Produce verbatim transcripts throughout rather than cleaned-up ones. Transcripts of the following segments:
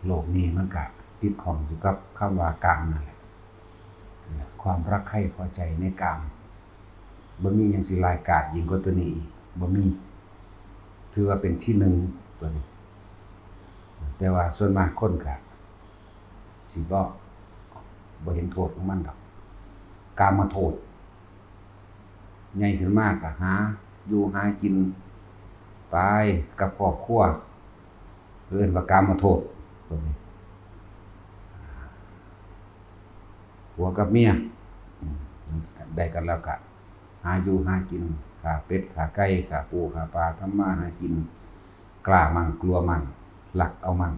โลกนี้มันก็ติดข้องอยู่กับคำว่ากามนั่นแหละ ความรักใคร่พอใจในกาม บ่มีหยังสิร้ายกาจยิ่งกว่าตัวนี้อีก บ่มี ถือว่าเป็นที่หนึ่งตัวนี้ แต่ว่าส่วนมากคนก็สิบ่ บ่เห็นโทษของมันดอก กามโทษ ใหญ่ขึ้นมาก็หาอยู่หากินไปกับครอบครัว เอิ้นว่ากามโทษ ผัวกับเมีย อืม ได้กันแล้วก็หาอยู่หากิน ฆ่าเป็ดฆ่าไก่ ฆ่าปูฆ่าปลา ทำมาหากิน กล้ามั่งกลัวมั่ง ลักเอามั่ง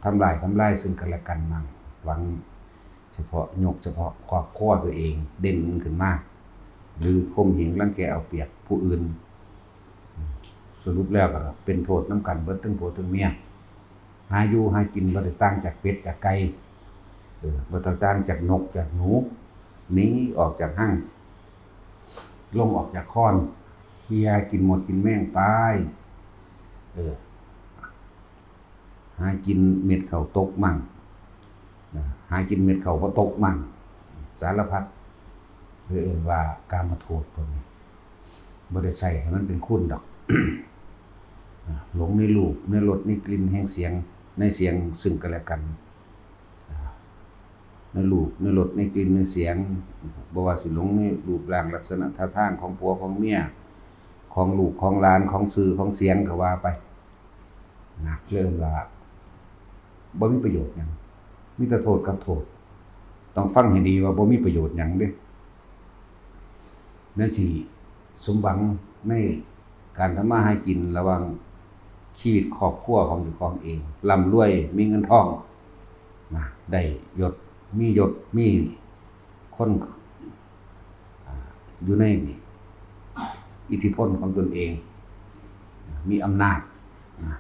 ทำลายทำลายซึ่งกันและกันมั่ง หวังเฉพาะยกเฉพาะครอบครัวตัวเองเด่นขึ้นมา หรือข่มเหงรังแกเอาเปรียบผู้อื่น สรุปแล้วก็เป็นโทษนำกันเบิดทั้งผัวทั้งเมีย หาอยู่หากินบ่ได้ต่างจากเป็ดจากไก่ เออ บ่ได้ต่างจากนกจากหนู หนีออกจากฮัง ลงออกจากคอน เฮียกินมดกินแมงไป เออ หากินเม็ดข้าวตกมั่ง นะ หากินเม็ดข้าวบ่ตกมั่ง สารพัด เอิ้นว่ากามโทษพวกนี้ บ่ได้ใส่ให้มันเป็นคุณดอก นะ หลงในรูป ในรส ในกลิ่นแห่งเสียง ในเสียงซึ่งกันและกัน นะ ในรูป ในรส ในกลิ่น ในเสียง บ่ว่าสิหลงในรูปร่างลักษณะท่าทางของผัวของเมีย ของลูกของหลาน ของชื่อของเสียงก็ว่าไป นะ เอิ้นว่าบ่มีประโยชน์หยัง มีแต่โทษกับโทษ ต้องฟังให้ดีว่าบ่มีประโยชน์หยังเด้ นั่นสิสมหวังในการทำมาหากินระหว่างชีวิตครอบครัวของเจ้าของเอง ร่ำรวย มีเงินทอง นะ ได้ยศ มียศ มีคน อ่า อยู่ในอิทธิพลของตนเอง มีอำนาจ นะ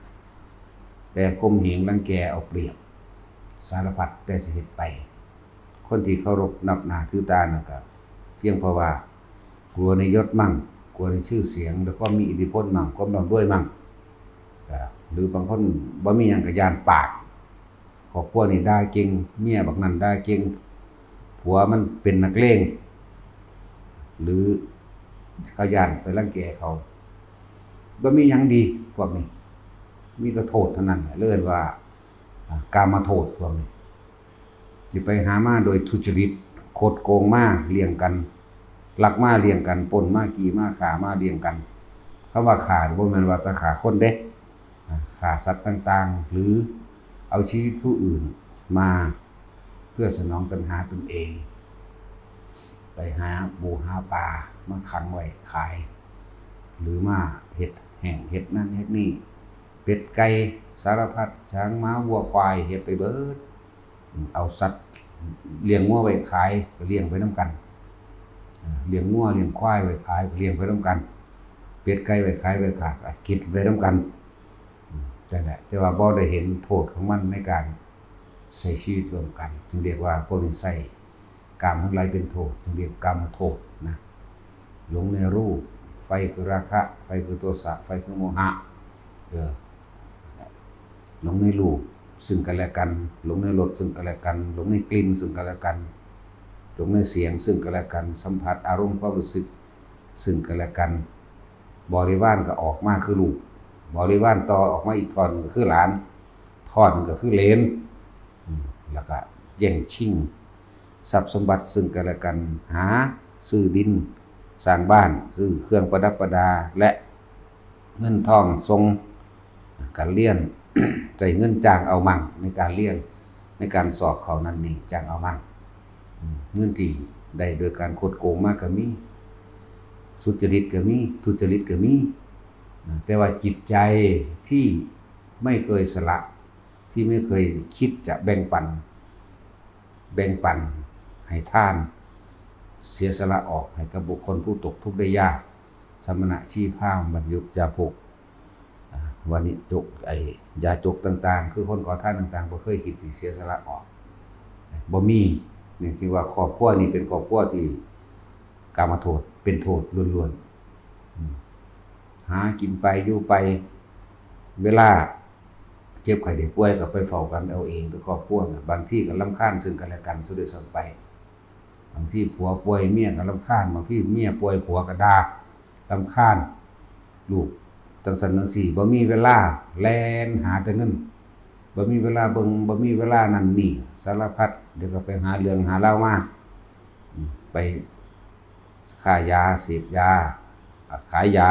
แต่ข่มเหงรังแกเอาเปรียบ สารพัดแต่สิเฮ็ดไป คนที่เคารพนับหน้าถือตานั่นก็เพียงเพราะว่ากลัวในยศมั่ง กลัวในชื่อเสียง และความมีอิทธิพลมั่ง ความร่ำรวยมั่ง อ่า หรือบางคนบ่มีหยังก็ย้านปาก ครอบครัวนี่ด่าเก่ง เมียบักนั่นด่าเก่ง ผัวมันเป็นนักเลง หรือเขาย้านไปรังแกเขา บ่มีหยังดีพวกนี้ มีแต่โทษเท่านั้นแหละ เอิ้นว่า อ่า กามโทษพวกนี้ สิไปหามาโดยทุจริต คดโกงมาเลี้ยงกัน ลักมาเลี้ยงกัน ปล้นมา จี้มา ฆ่ามาเลี้ยงกัน คำว่าฆ่านี่บ่แม่นว่าแต่ฆ่าคนเด้ อ่า ฆ่าสัตว์ต่างๆ หรือเอาชีวิตผู้อื่นมาเพื่อสนองตัณหาตนเอง ไปหาปูหาปลามาขังไว้ขาย หรือมาเฮ็ดแห้ง เฮ็ดนั่นเฮ็ดนี่ เป็ดไก่สารพัด ช้างม้าวัวควาย เฮ็ดไปเบิด เอาสัตว์เลี้ยงงัวไว้ขายก็เลี้ยงไปนำกัน อ่า เลี้ยงงัวเลี้ยงควายไว้ขายก็เลี้ยงไปนำกัน เป็ดไก่ไว้ขายไว้ฆ่าก็กินไปนำกัน อืม จั่งแหละ แต่ว่าบ่ได้เห็นโทษของมันในการใช้ชีวิตร่วมกัน จึงเรียกว่าพวกนี้ใช้กามทั้งหลายเป็นโทษ จึงเรียกกามโทษนะ หลงในรูป ไฟคือราคะ ไฟคือโทสะ ไฟคือโมหะ เออ หลงในรูปซึ่งกันและกัน หลงในรสซึ่งกันและกัน หลงในกลิ่นซึ่งกันและกัน หลงในเสียงซึ่งกันและกัน สัมผัสอารมณ์ความรู้สึกซึ่งกันและกัน บริวารก็ออกมาคือลูก บริวารต่อออกมาอีกท่อนก็คือหลาน ท่อนก็คือเหลน อืม แล้วก็แย่งชิงทรัพย์สมบัติซึ่งกันและกัน หาซื้อดินสร้างบ้าน ซื้อเครื่องประดับประดา และเงินทองส่งการเรียน ใช้เงินจ้างเอามั่งในการเรียน ในการสอบเข้านั่นนี่จ้างเอามั่ง อืม เงินที่ได้โดยการคดโกงมาก็มี สุจริตก็มี ทุจริตก็มี นะ แต่ว่าจิตใจที่ไม่เคยสละ ที่ไม่เคยคิดจะแบ่งปัน แบ่งปันให้ทาน เสียสละออกให้กับบุคคลผู้ตกทุกข์ได้ยาก สมณะชีพราหมณ์ บัณฑิตจาพก อ่า วานิจก ไอ้ยาจกต่างๆ คือคนขอทานต่างๆ บ่เคยคิดสิเสียสละออก บ่มี นี่จึงว่าครอบครัวนี่เป็นครอบครัวที่กามโทษเป็นโทษล้วนๆ อืม หากินไปอยู่ไป เวลา เจ็บไข้ได้ป่วยก็ไปเฝ้ากันเอาเองกับครอบครัวน่ะ บางทีก็รำคาญซึ่งกันและกันซะด้วยซ้ำไป บางทีผัวป่วยเมียก็รำคาญ บางทีเมียป่วยผัวก็ด่ารำคาญ ลูกจังซั่นจังซี้ บ่มีเวลา แล่นหาแต่เงิน บ่มีเวลาเบิ่ง บ่มีเวลานั่นนี่ สารพัด เดี๋ยวก็ไปหาเรื่องหาราวมา อืม ไปค้ายา เสพยา ขายยา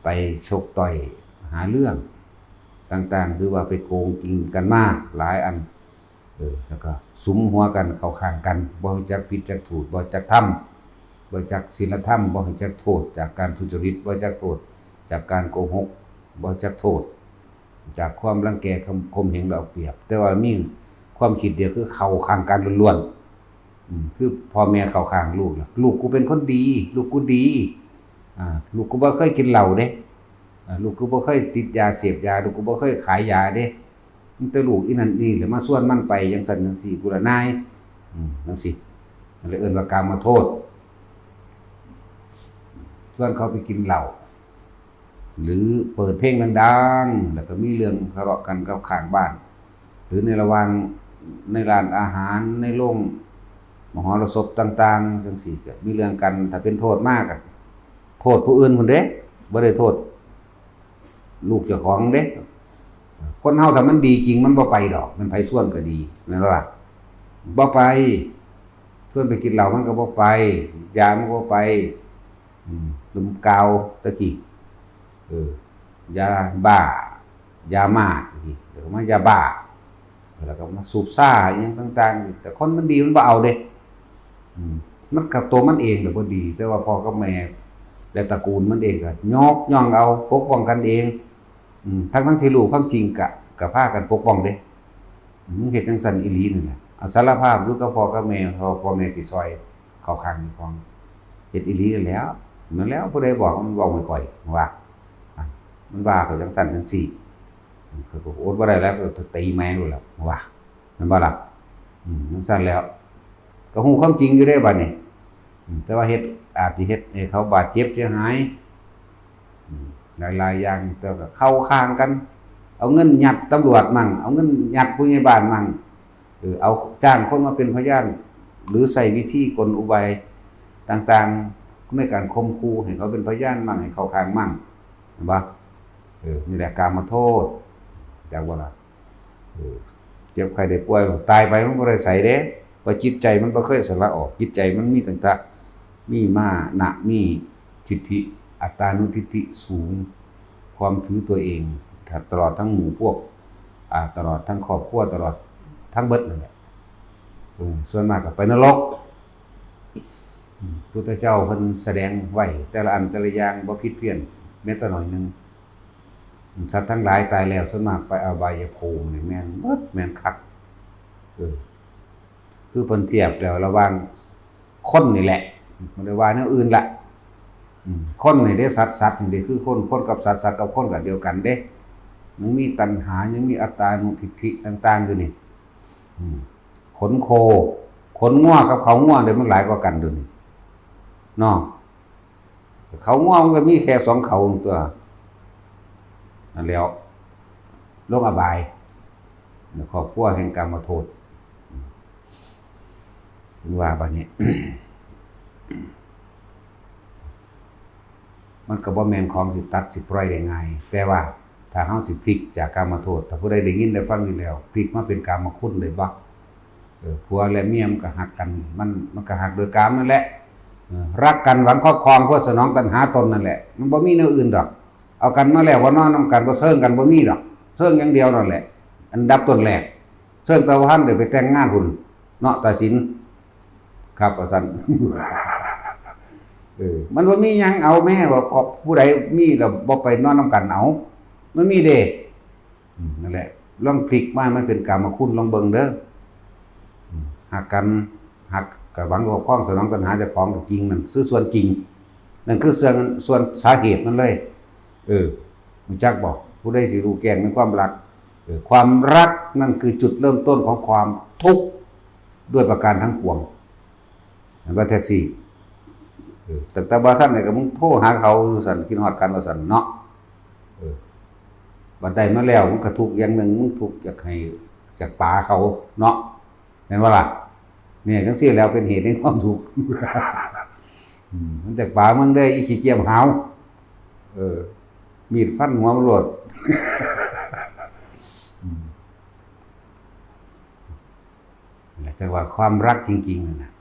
ไปชกต่อย หาเรื่องต่างๆ หรือว่าไปโกงกินกันมาหลายอัน เออ แล้วก็สุมหัวกันเข้าข้างกัน บ่รู้จักผิดจักถูก บ่รู้จักธรรม บ่รู้จักศีลธรรม บ่รู้จักโทษจากการทุจริต บ่รู้จักโทษจากการโกหก บ่รู้จักโทษจากความรังแก ข่ม ข่มเหงและเอาเปรียบ แต่ว่ามีความคิดเดียวคือเข้าข้างกันล้วนๆ อืม คือพ่อแม่เข้าข้างลูกล่ะ ลูกกูเป็นคนดี ลูกกูดี อ่า ลูกกูบ่เคยกินเหล้าเด้ อ่า ลูกกูบ่เคยติดยาเสพยา ลูกกูบ่เคยขายยาเด้ มีแต่ลูกอีนั่นนี่แหละมาชวนมันไปจังซั่นจังซี้ กูละนาย อืม จังซี้ นั่นเลยเอิ้นว่ากามโทษ ชวนเขาไปกินเหล้า หรือเปิดเพลงดังๆ แล้วก็มีเรื่องทะเลาะกันกับข้างบ้าน หรือในระหว่างในร้านอาหาร ในโรงมหรสพต่างๆ จังซี้ ก็มีเรื่องกัน ถ้าเป็นโทษมากก็โทษผู้อื่นพุ้นเด้ บ่ได้โทษลูกเจ้าของเด้ คนเฮาถ้ามันดีจริงมันบ่ไปดอก แม่นไผชวนก็ดี แม่นบ่ล่ะ บ่ไป ชวนไปกินเหล้ามันก็บ่ไป ยามันก็บ่ไป อืม ดมกาวตะกี้ เออ ยาบ้า ยาม่าตะกี้ แล้วก็มายาบ้า แล้วก็มาสูบซ่าอิหยังต่างๆ แต่คนมันดีมันบ่เอาเด้ อืม มันกับตัวมันเองน่ะบ่ดี แต่ว่าพ่อกับแม่และตระกูลมันเองก็ยกย่องเอา ปกป้องกันเอง อืม ทั้งๆที่รู้ความจริงกะ กะพากันปกป้องเด้ อืม มึงเฮ็ดจังซั่นอีหลีนั่นแหละ เอาสารภาพอยู่กับพ่อกับแม่ พ่อ พ่อแม่สิซอยเข้าข้างเจ้าของ เฮ็ดอีหลีนั่นแหล้ว นั่นแหล้ว ผู้ใดบอกมันเว้าให้ข้อยว่า อ่ะ มันว่าข้อยจังซั่นจังซี้ ข้อยก็อดบ่ได้แล้ว ก็ตีแม่งโลดแหล้วว่า แม่นบ่ล่ะ อืม จังซั่นแล้ว ก็ฮู้ความจริงอยู่เด้บัดนี้ อืม แต่ว่าเฮ็ด อาจสิเฮ็ดให้เขาบาดเจ็บเสียหาย อืม หลายๆอย่าง แต่ก็เข้าข้างกัน เอาเงินยัดตำรวจมั่ง เอาเงินยัดผู้ใหญ่บ้านมั่ง เออ เอาจ้างคนมาเป็นพยาน หรือใช้วิธีกลอุบายต่างๆ ในการข่มขู่ให้เขาเป็นพยานมั่ง ให้เข้าข้างมั่ง เห็นบ่ เออ นี่แหละกามโทษ จักบ่ล่ะ เออ เจ็บไข้ได้ป่วย ตายไปมันบ่ได้ไสเด้ เพราะจิตใจมันบ่เคยสละออก จิตใจมันมีตั้งแต่ มีมานะ มีทิฏฐิ อัตตานุทิฏฐิสูง ความถือตัวเอง ตลอดทั้งหมู่พวก อ่า ตลอดทั้งครอบครัว ตลอดทั้งเบิดนั่นแหละ อืม ส่วนมากก็ไปนรก อืม พุทธเจ้าเพิ่นแสดงไว้แต่ละอันแต่ละอย่างบ่ผิดเพี้ยนแม้แต่น้อยหนึ่ง อืม สัตว์ทั้งหลายตายแล้วส่วนมากไปอบายภูมินี่แม่นเบิด แม่นคัก เออ คือเพิ่นเทียบแล้วระหว่างคนนี่แหละ บ่ได้ว่าแนวอื่นละ อืม คนนี่เด้ สัตว์ สัตว์นี่เด้ คือคน คนกับสัตว์ สัตว์กับคนก็เดียวกันเด้ ยังมีตัณหา ยังมีอัตตานุทิฏฐิต่างๆอยู่นี่ อืม ขนโค ขนงัวกับเขางัวเด้ มันหลายกว่ากันเด้อนี่ เนาะ เขางัวมันก็มีแค่สองเขาตัว นั่นแหล้ว ลงอบาย ครอบครัวแห่งกามโทษ ถึงว่าบัดนี้ มันก็บ่แม่นของสิตัดสิปล่อยได้ง่าย แต่ว่าถ้าเฮาสิพลิกจากกามโทษ ถ้าผู้ใดได้ยินได้ฟังอยู่แล้ว พลิกมาเป็นกามคุณได้บ่ เออ ผัวและเมียมันก็ฮักกัน มัน มันก็ฮักโดยกามนั่นแหละ เออ รักกันหวังครอบครองเพื่อสนองตัณหาตนนั่นแหละ มันบ่มีแนวอื่นดอก เอากันมาแล้วว่านอนนำกัน บ่เซิงกันบ่มีดอก เซิงอย่างเดียวนั่นแหละ อันดับต้นแรก เซิงแต่ว่าทันได้ไปแต่งงานพุ้น เนาะ ตาสิน ครับ ว่าซั่น เออ มันบ่มีหยังเอาแม่ ว่าผู้ใดมีแล้วบ่ไปนอนนำกันเอา มันมีเด้ อืม นั่นแหละ ลองพลิกมามันเป็นกามคุณ ลองเบิ่งเด้อ อืม ฮักกัน ฮักก็หวังครอบครองสนองตัณหาเจ้าของก็จริง นั่นคือส่วนจริง นั่นคือส่วน ส่วนสาเหตุมันเลย เออ รู้จักบ่ ผู้ใดสิรู้แจ้งในความรัก เออ ความรักนั่นคือจุดเริ่มต้นของความทุกข์ด้วยประการทั้งปวง เห็นบ่ แท็กซี่ เออ ตั้งแต่บ่ทันได้ก็มึงโทรหาเขาว่าซั่น คิดฮอดกันว่าซั่นเนาะ เออ บัดได้มาแล้วมันก็ทุกข์อย่างหนึ่ง มันทุกข์อยากให้ อยากป๋าเขาเนาะ แม่นบ่ล่ะ? เนี่ยจั่งซี้แหล้วเป็นเหตุแห่งความทุกข์ อืม มันอยากป๋ามึงเด้อ อีขี้เกียจหาว เออ มีดฟันหัวมันโลด อืม และจั่งว่าความรักจริงๆนั่นน่ะ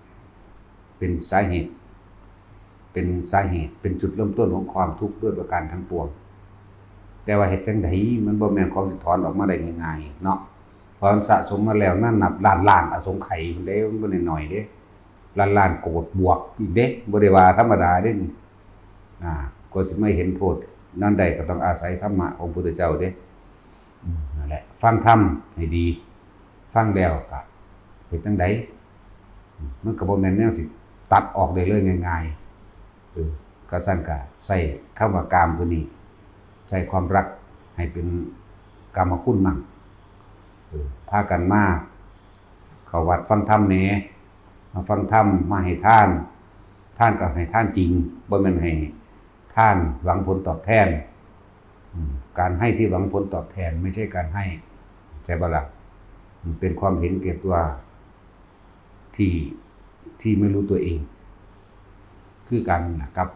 เป็นสาเหตุ เป็นสาเหตุ เป็นจุดเริ่มต้นของความทุกข์ด้วยประการทั้งปวง แต่ว่าเฮ็ดจั่งใด มันบ่แม่นของสิถอนออกมาได้ง่ายๆเนาะ เพราะมันสะสมมาแล้ว นั่นนับล้านๆอสงไขยพู้นเด้ มันบ่น้อยๆเด้ ล้านๆโกดบวกอีกเด้ บ่ได้ว่าธรรมดาเด้นี่ อ่า กว่าสิมาเห็นโทษนั้นได้ ก็ต้องอาศัยธรรมะของพุทธเจ้าเด้ อืม นั่นแหละ ฟังธรรมให้ดี ฟังแล้วก็เฮ็ดจั่งใด อืม มันก็บ่แม่นแนวสิตัดออกได้เลยง่ายๆ เออ ก็ซั่นก็ใช้คำว่ากามตัวนี้ ใช้ความรักให้เป็นกามคุณมั่ง เออ พากันมาเข้าวัดฟังธรรมแหน่ มาฟังธรรม มาให้ทาน ทานก็ให้ทานจริง บ่แม่นให้ทานหวังผลตอบแทน อืม การให้ที่หวังผลตอบแทนไม่ใช่การให้ ใช่บ่ล่ะ? มันเป็นความเห็นแก่ตัว ที่ ที่ไม่รู้ตัวเอง คือกันล่ะกับ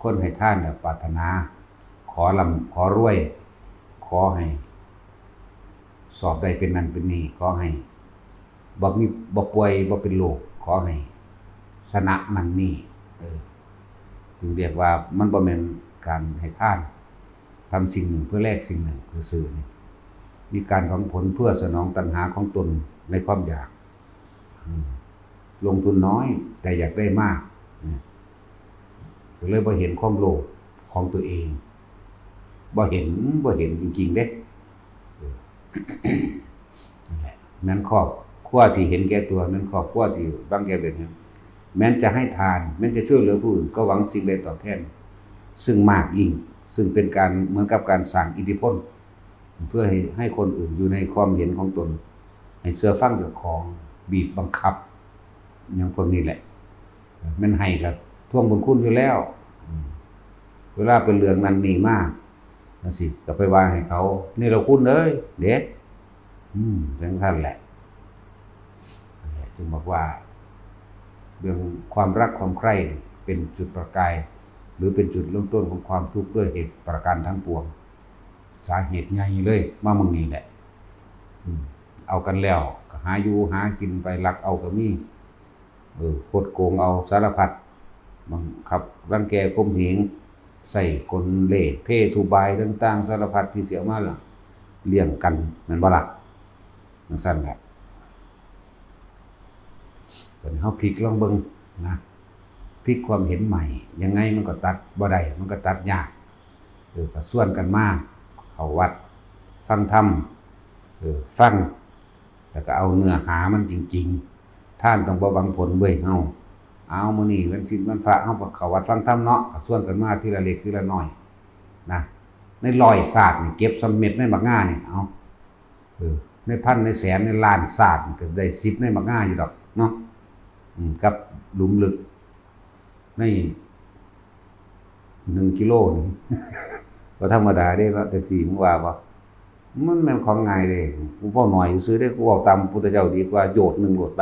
คนให้ทานน่ะ ปรารถนาขอร่ำขอรวย ขอให้สอบได้เป็นนั่นเป็นนี่ ขอให้บ่มี บ่ป่วย บ่เป็นโรค ขอให้ชนะนั่นนี่ เออ จึงเรียกว่ามันบ่แม่นการให้ทาน ทำสิ่งหนึ่งเพื่อแลกสิ่งหนึ่งซื่อๆนี่ มีการหวังผลเพื่อสนองตัณหาของตนในความอยาก อืม ลงทุนน้อยแต่อยากได้มาก เนี่ย ก็เลยบ่เห็นความโลภของตัวเอง บ่เห็น บ่เห็นจริงๆเด้ เออ นั่นแหละ แม่นครอบครัวที่เห็นแก่ตัว แม่นครอบครัวที่รังแกเบียดเบียน แม้นจะให้ทาน แม้นจะช่วยเหลือผู้อื่น ก็หวังสิ่งใดตอบแทน ซึ่งมากยิ่ง ซึ่งเป็นการ เหมือนกับการสร้างอิทธิพล เพื่อให้ ให้คนอื่นอยู่ในความเห็นของตน ให้เชื่อฟังเจ้าของ บีบบังคับ อย่างพวกนี้แหละ แม่นให้ก็ทวงบุญคุณอยู่แล้ว อืม เวลาเป็นเรื่องนั้นนี่มา จั่งซี้ ก็ไปว่าให้เขา นี่ล่ะคุณเอ้ย เด้ อืม จั่งซั่นแหละ นั่นแหละ จึงบอกว่า เรื่องความรักความใคร่เป็นจุดประกาย หรือเป็นจุดเริ่มต้นของความทุกข์ด้วยเหตุประการทั้งปวง สาเหตุใหญ่เลย มาหม่องนี้แหละ อืม เอากันแล้วก็หาอยู่หากินไป ลักเอาก็มี เออ คดโกงเอาสารพัด บังคับรังแกข่มเหง ใช้กลเล่ห์เพทุบายต่างๆ สารพัดที่สิเอามาล่ะ เลี้ยงกัน แม่นบ่ล่ะ? จั่งซั่นแหละ บัดนี้เฮาพลิกลองเบิ่งนะ พลิกความเห็นใหม่ ยังไงมันก็ตัดบ่ได้ มันก็ตัดยาก เออ ก็ชวนกันมาเข้าวัด ฟังธรรม เออ ฟัง แล้วก็เอาเนื้อหามันจริงๆ ทานต้องบ่หวังผลเว้ยเฮา เอามื้อนี้วันศีลวันพระ เฮาก็เข้าวัดฟังธรรมเนาะ ก็ชวนกันมาทีละเล็กทีละน้อยนะ ในร้อยชาตินี่เก็บส่ำเม็ดในบักงานี่ เอา เออ ในพันในแสนในล้านชาตินี่ก็ได้สิบในบักงาอยู่ดอกเนาะ อืม กับหลุมลึก ใน หนึ่งกิโลนี่ บ่ธรรมดาเด้เนาะ จั่งซี้มึงว่าบ่? มันแม่นของง่ายเด้ กูเว้าน้อยซื่อเด้ กูเว้าตามพุทธเจ้าดีกว่า โยชน์หนึ่งโลดไป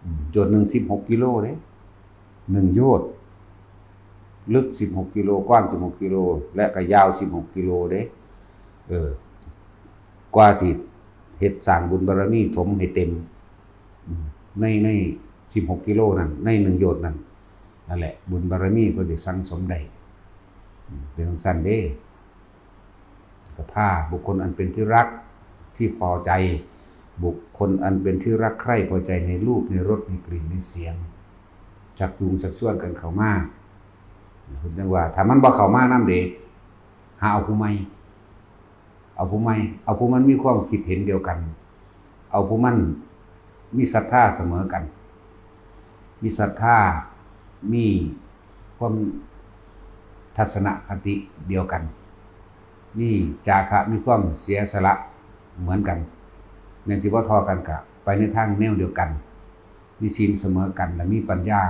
อืม โยชน์หนึ่งสิบหกกิโลเด้ หนึ่งโยชน์ ลึกสิบหกกิโล กว้างสิบหกกิโล และก็ยาวสิบหกกิโลเด้ เออ กว่าสิเฮ็ดสร้างบุญบารมีถมให้เต็ม อืม ใน ในสิบหกกิโลนั่น ในหนึ่งโยชน์นั่น นั่นแหละ บุญบารมีก็สิสั่งสมได้ อืม เป็นจั่งซั้นเด้ ก็พาบุคคลอันเป็นที่รักที่พอใจ บุคคลอันเป็นที่รักใคร่พอใจในรูป ในรส ในกลิ่น ในเสียง ชักจูงชักชวนกันเข้ามา เพิ่นจั่งว่า ถ้ามันบ่เข้ามานำเด้ หาเอาผู้ใหม่ เอาผู้ใหม่ เอาผู้มันมีความคิดเห็นเดียวกัน เอาผู้มันมีศรัทธาเสมอกัน มีศรัทธา มีความทัศนคติเดียวกัน มีจาคะ มีความเสียสละเหมือนกัน แม่นสิบ่ท่อกันก็ไปในทางแนวเดียวกัน มีศีลเสมอกัน และมีปัญญา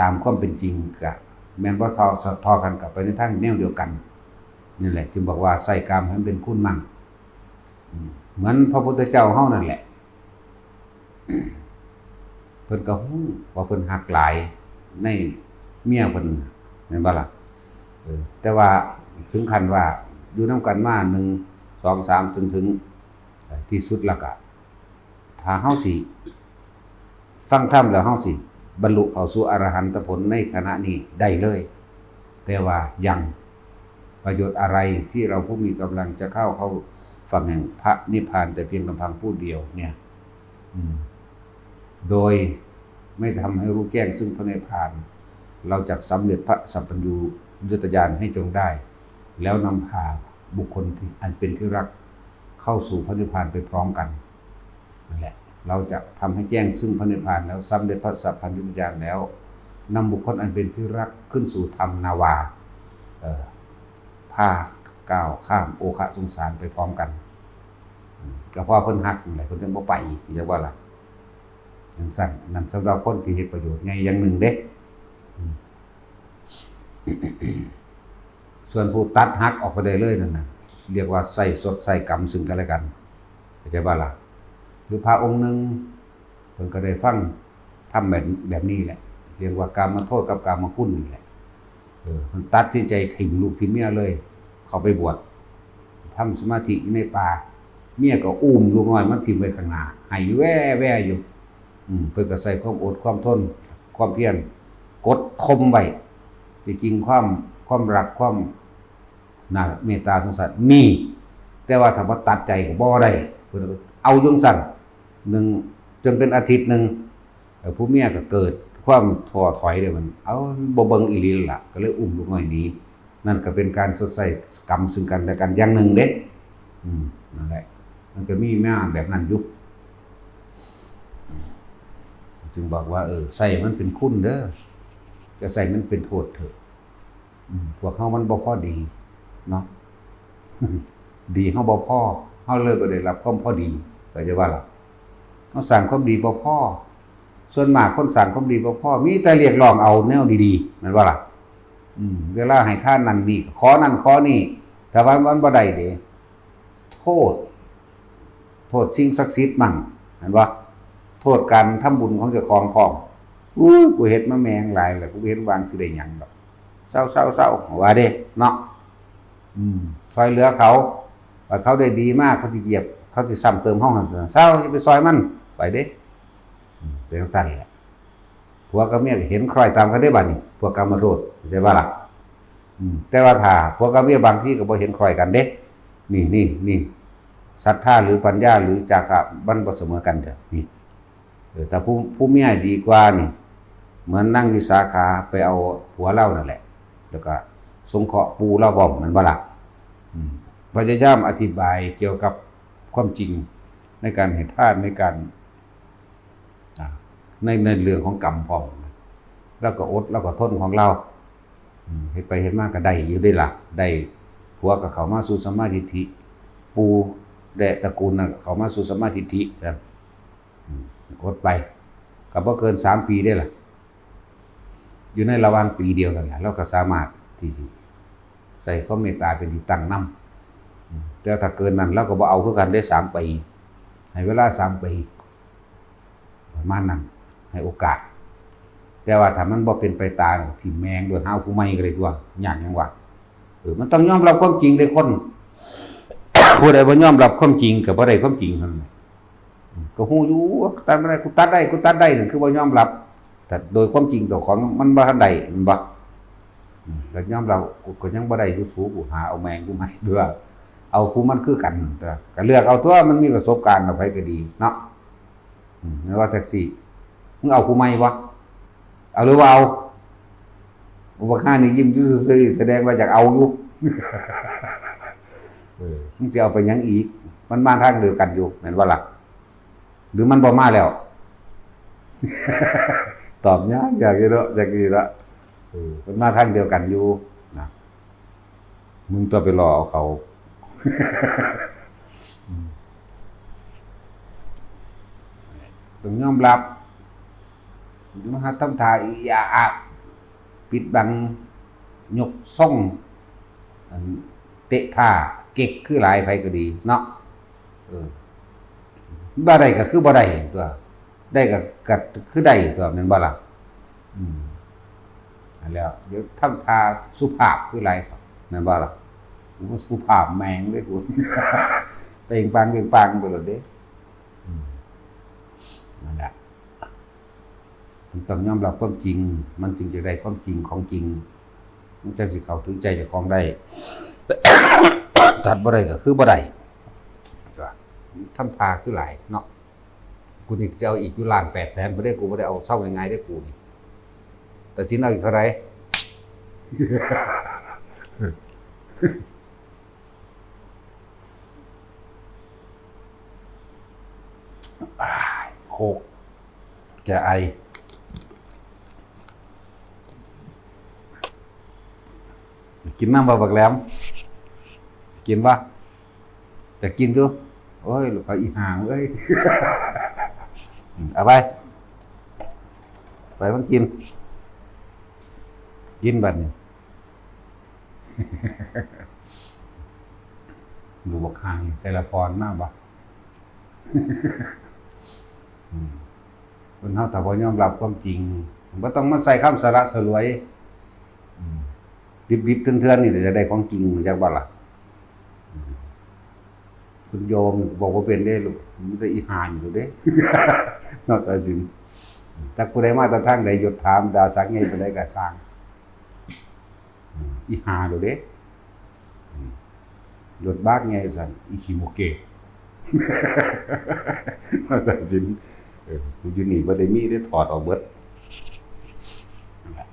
ตามความเป็นจริง ก็แม่นบ่ท่อ ท่อกันก็ไปในทางแนวเดียวกัน นี่แหละ จึงบอกว่าใส่กามให้มันเป็นคุณมั่ง อืม เหมือนพระพุทธเจ้าเฮานั่นแหละ เพิ่นก็ฮู้ว่าเพิ่นฮักหลายในเมียเพิ่น แม่นบ่ล่ะ? เออ แต่ว่าถึงขั้นว่าอยู่นำกันมาหนึ่ง สอง สาม จนถึง เอ่อ ที่สุดแล้วก็ ถ้าเฮาสิฟังธรรมแล้วเฮาสิบรรลุเข้าสู่อรหันตผลในขณะนี้ได้เลย แต่ว่ายัง ประโยชน์อะไรที่เราผู้มีกำลังจะเข้า เข้าฝั่งแห่งพระนิพพานแต่เพียงลำพังผู้เดียวเนี่ย อืม โดยไม่ทำให้รู้แจ้งซึ่งพระนิพพาน เราจักสำเร็จพระสัพพัญญูญุตญาณให้จงได้ แล้วนำพาบุคคลที่อันเป็นที่รักเข้าสู่พระนิพพานไปพร้อมกัน นั่นแหละ เราจะทำให้แจ้งซึ่งพระนิพพานแล้วสำเร็จพระสัพพัญญุตญาณแล้ว นำบุคคลอันเป็นที่รักขึ้นสู่ธรรมนาวา เอ่อ พาก้าวข้ามโอคะสงสารไปพร้อมกัน อืม ก็เพราะเพิ่นฮักนั่นแหละ เพิ่นจึงบ่ไป เรียกว่าล่ะ จังซั่น นั่นสำหรับคนที่เฮ็ดประโยชน์ใหญ่อย่างหนึ่งเด้ อืม ส่วนผู้ตัดหักออกไปได้เลยนั่นน่ะ เรียกว่าใส่สดใส่กรรมซึ่งกันและกัน เข้าใจบ่ล่ะ? คือพระองค์หนึ่ง เพิ่นก็ได้ฟังธรรมแบบ แบบนี้แหละ เรียกว่ากามโทษกับกามคุณนี่แหละ เออ เพิ่นตัดสินใจถิ่มลูกถิ่มเมียเลย เข้าไปบวช ทำสมาธิอยู่ในป่า เมียก็อุ้มลูกน้อยมาถิ่มไว้ข้างหน้า ไห้แว่ๆอยู่ อืม เพิ่นก็ใส่ความอดความทน ความเพียร กดข่มไว้ ที่จริงความ ความรัก ความ น่ะ เมตตาสงสารมี แต่ว่าถ้าบ่ตัดใจก็บ่ได้ เพิ่นเอาจั่งซั้น หนึ่ง จนเป็นอาทิตย์หนึ่ง เอ่อ ผู้เมียก็เกิดความท้อถอยเด้ มัน เอา บ่เบิ่งอีหลีแล้วล่ะ ก็เลยอุ้มลูกน้อยหนี นั่นก็เป็นการสดใส่กรรมซึ่งกันและกันอย่างหนึ่งเด้ อืม นั่นแหละ มันก็มีมาแบบนั้นอยู่ จึงบอกว่า เออ ใส่มันเป็นคุณเด้อ จะใส่มันเป็นโทษเถอะ อืม พวกเฮามันบ่พอดีเนาะ ดีเฮาบ่พอ เฮาเลยบ่ได้รับความพอดี เข้าใจบ่ล่ะ? เฮาสร้างความดีบ่พอ ส่วนมากคนสร้างความดีบ่พอ มีแต่เรียกร้องเอาแนวดีๆ แม่นบ่ล่ะ? อืม เวลาให้ทานนั่นนี่ ขอนั่นขอนี่ แต่ว่ามันบ่ได้เด้ โทษ โทษสิ่งศักดิ์สิทธิ์มั่ง แม่นบ่? โทษการทำบุญของเจ้าของพร้อม อู้ กูเฮ็ดมาแม่งหลายแล้ว กูบ่เห็นว่าสิได้หยังดอก เซาๆๆ ว่าเด้ เนาะ อืม ซ่อยเหลือเขา ว่าเขาได้ดีมา เขาสิเหยียบ เขาสิซ้ำเติมเฮาหั่น เซา อย่าไปซ่อยมัน ไปเด้ อืม เป็นจั่งซั้นแหละ ผัวกับเมียก็เห็นคล้อยตามกันเด้บัดนี้ พวกกามโทษ เข้าใจบ่ล่ะ? อืม แต่ว่าถ้าผัวกับเมียบางทีก็บ่เห็นคล้อยกันเด้ นี่ นี่ นี่ ศรัทธาหรือปัญญาหรือจาคะมันบ่เสมอกันเด้อ นี่ เออ ถ้าผู้ ผู้เมียดีกว่านี่ เหมือนนางวิสาขาไปเอาผัวลาวนั่นแหละ แล้วก็สงเคราะห์ปู่ลาวพร้อม แม่นบ่ล่ะ? อืม พยายามอธิบายเกี่ยวกับความจริงในการให้ทาน ในการ อ่า ใน ในเรื่องของกรรมพร้อม ลาวก็อด ลาวก็ทนของลาว อืม เฮ็ดไปเฮ็ดมาก็ได้อยู่เด้ล่ะ ได้ผัวก็เข้ามาสู่สัมมาทิฏฐิ ปู่และตระกูลนั่นก็เข้ามาสู่สัมมาทิฏฐินะ อืม อดไป ก็บ่เกินสามปีเด้ล่ะ อยู่ในระหว่างปีเดียวนั่นแหละ ลาวก็สามารถที่สิใส่ความเมตตาเป็นที่ตั้งนำ อืม แต่ถ้าเกินนั้นลาวก็บ่เอาคือกันเด้ สามปี ให้เวลาสามปี ประมาณนั้น ให้โอกาส แต่ว่าถ้ามันบ่เป็นไปตาม ถิ่มแม่งโลด หาผู้ใหม่ก็ได้ตัวยากหยังวะ เออ มันต้องยอมรับความจริงเด้คน ผู้ใดบ่ยอมรับความจริงก็บ่ได้ความจริงนั่นแหละ อืม ก็ฮู้อยู่ว่าตัดบ่ได้ กูตัดได้ กูตัดได้ นั่นคือบ่ยอมรับ แต่โดยความจริงเจ้าของมันบ่ทันได้ แม่นบ่? อืม ก็ยอมรับ กูก็ยังบ่ได้อยู่ สู กูหาเอาแม่งกูใหม่ตัวย เอาผู้มันคือกันตัวย ก็เลือกเอาตัวย มันมีประสบการณ์แล้ว ไผก็ดีเนาะ อืม แม่นว่าแท็กซี่ มึงเอาผู้ใหม่บ่? เอาหรือบ่เอา? บักห่านี่ยิ้มอยู่ซื่อๆ แสดงว่าอยากเอาอยู่ เออ มึงสิเอาไปหยังอีก? มันมาทางเดียวกันอยู่ แม่นบ่ล่ะ? หรือมันบ่มาแล้ว? ตอบยาก ยากอยู่เนาะ จักดีละ เออ มันมาทางเดียวกันอยู่นะ มึงตัวยไปล่อเอาเขา อืม ต้องยอมรับ มาหาทำท่าอีหยาอะ ปิดบัง ยกทรง อัน เตะท่าเก๊กคือหลายไผก็ดีเนาะ เออ บ่ได้ก็คือบ่ได้ตั๊ว ได้ก็ ก็คือได้ตั๊ว แม่นบ่ล่ะ อืม นั่นแหละ เดี๋ยวทำท่าสุภาพคือหลาย แม่นบ่ล่ะ กูก็สุภาพแม่งเลยกู เปล่งปลังเปล่งปลังไปโลดเด้ อืม นั่นแหละ มันต้องยอมรับความจริง มันจึงจะได้ความจริงของจริง มันจั่งสิเข้าถึงใจเจ้าของได้ ตัดบ่ได้ก็คือบ่ได้ ทำท่าคือหลายเนาะ กูนี่จะเอาอีกอยู่ล้านแปดแสนบ่ได้ กูบ่ได้เอาเซาง่ายๆได้กูนี่ แต่สินเอาอีกเท่าไหร่ อ้าย โคก แก้ไอ กินน้ำบ่บักแหลม กินบ่ จะกินอยู่ โอ้ย ลูกเขาอีห่างเอ้ย เอาไป ไปมันกิน กินบัดนี้ ดูบักห่างใส่ละพรมากบ่ อืม คนเฮาถ้าบ่ยอมรับความจริง บ่ต้องมาใส่คำสละสลวย อืม ดิบๆเถื่อนๆนี่จะได้ของจริง รู้จักบ่ล่ะ อืม คุณโยมบอกว่าเป็นได้ลูก มันจะอีห่านอยู่เด้ นอกจากสิน จักผู้ใดมาแต่ทางใด หยุดถาม ด่าสักไงไปได้กะสร้าง อืม อีห่าโลดเด้ อืม หยุดบากไงสั่น อีขี้โมเกะ นอกจากสิน เออ กูอยู่นี่บ่ได้มีได้ถอดออกเบิด นั่นแหละ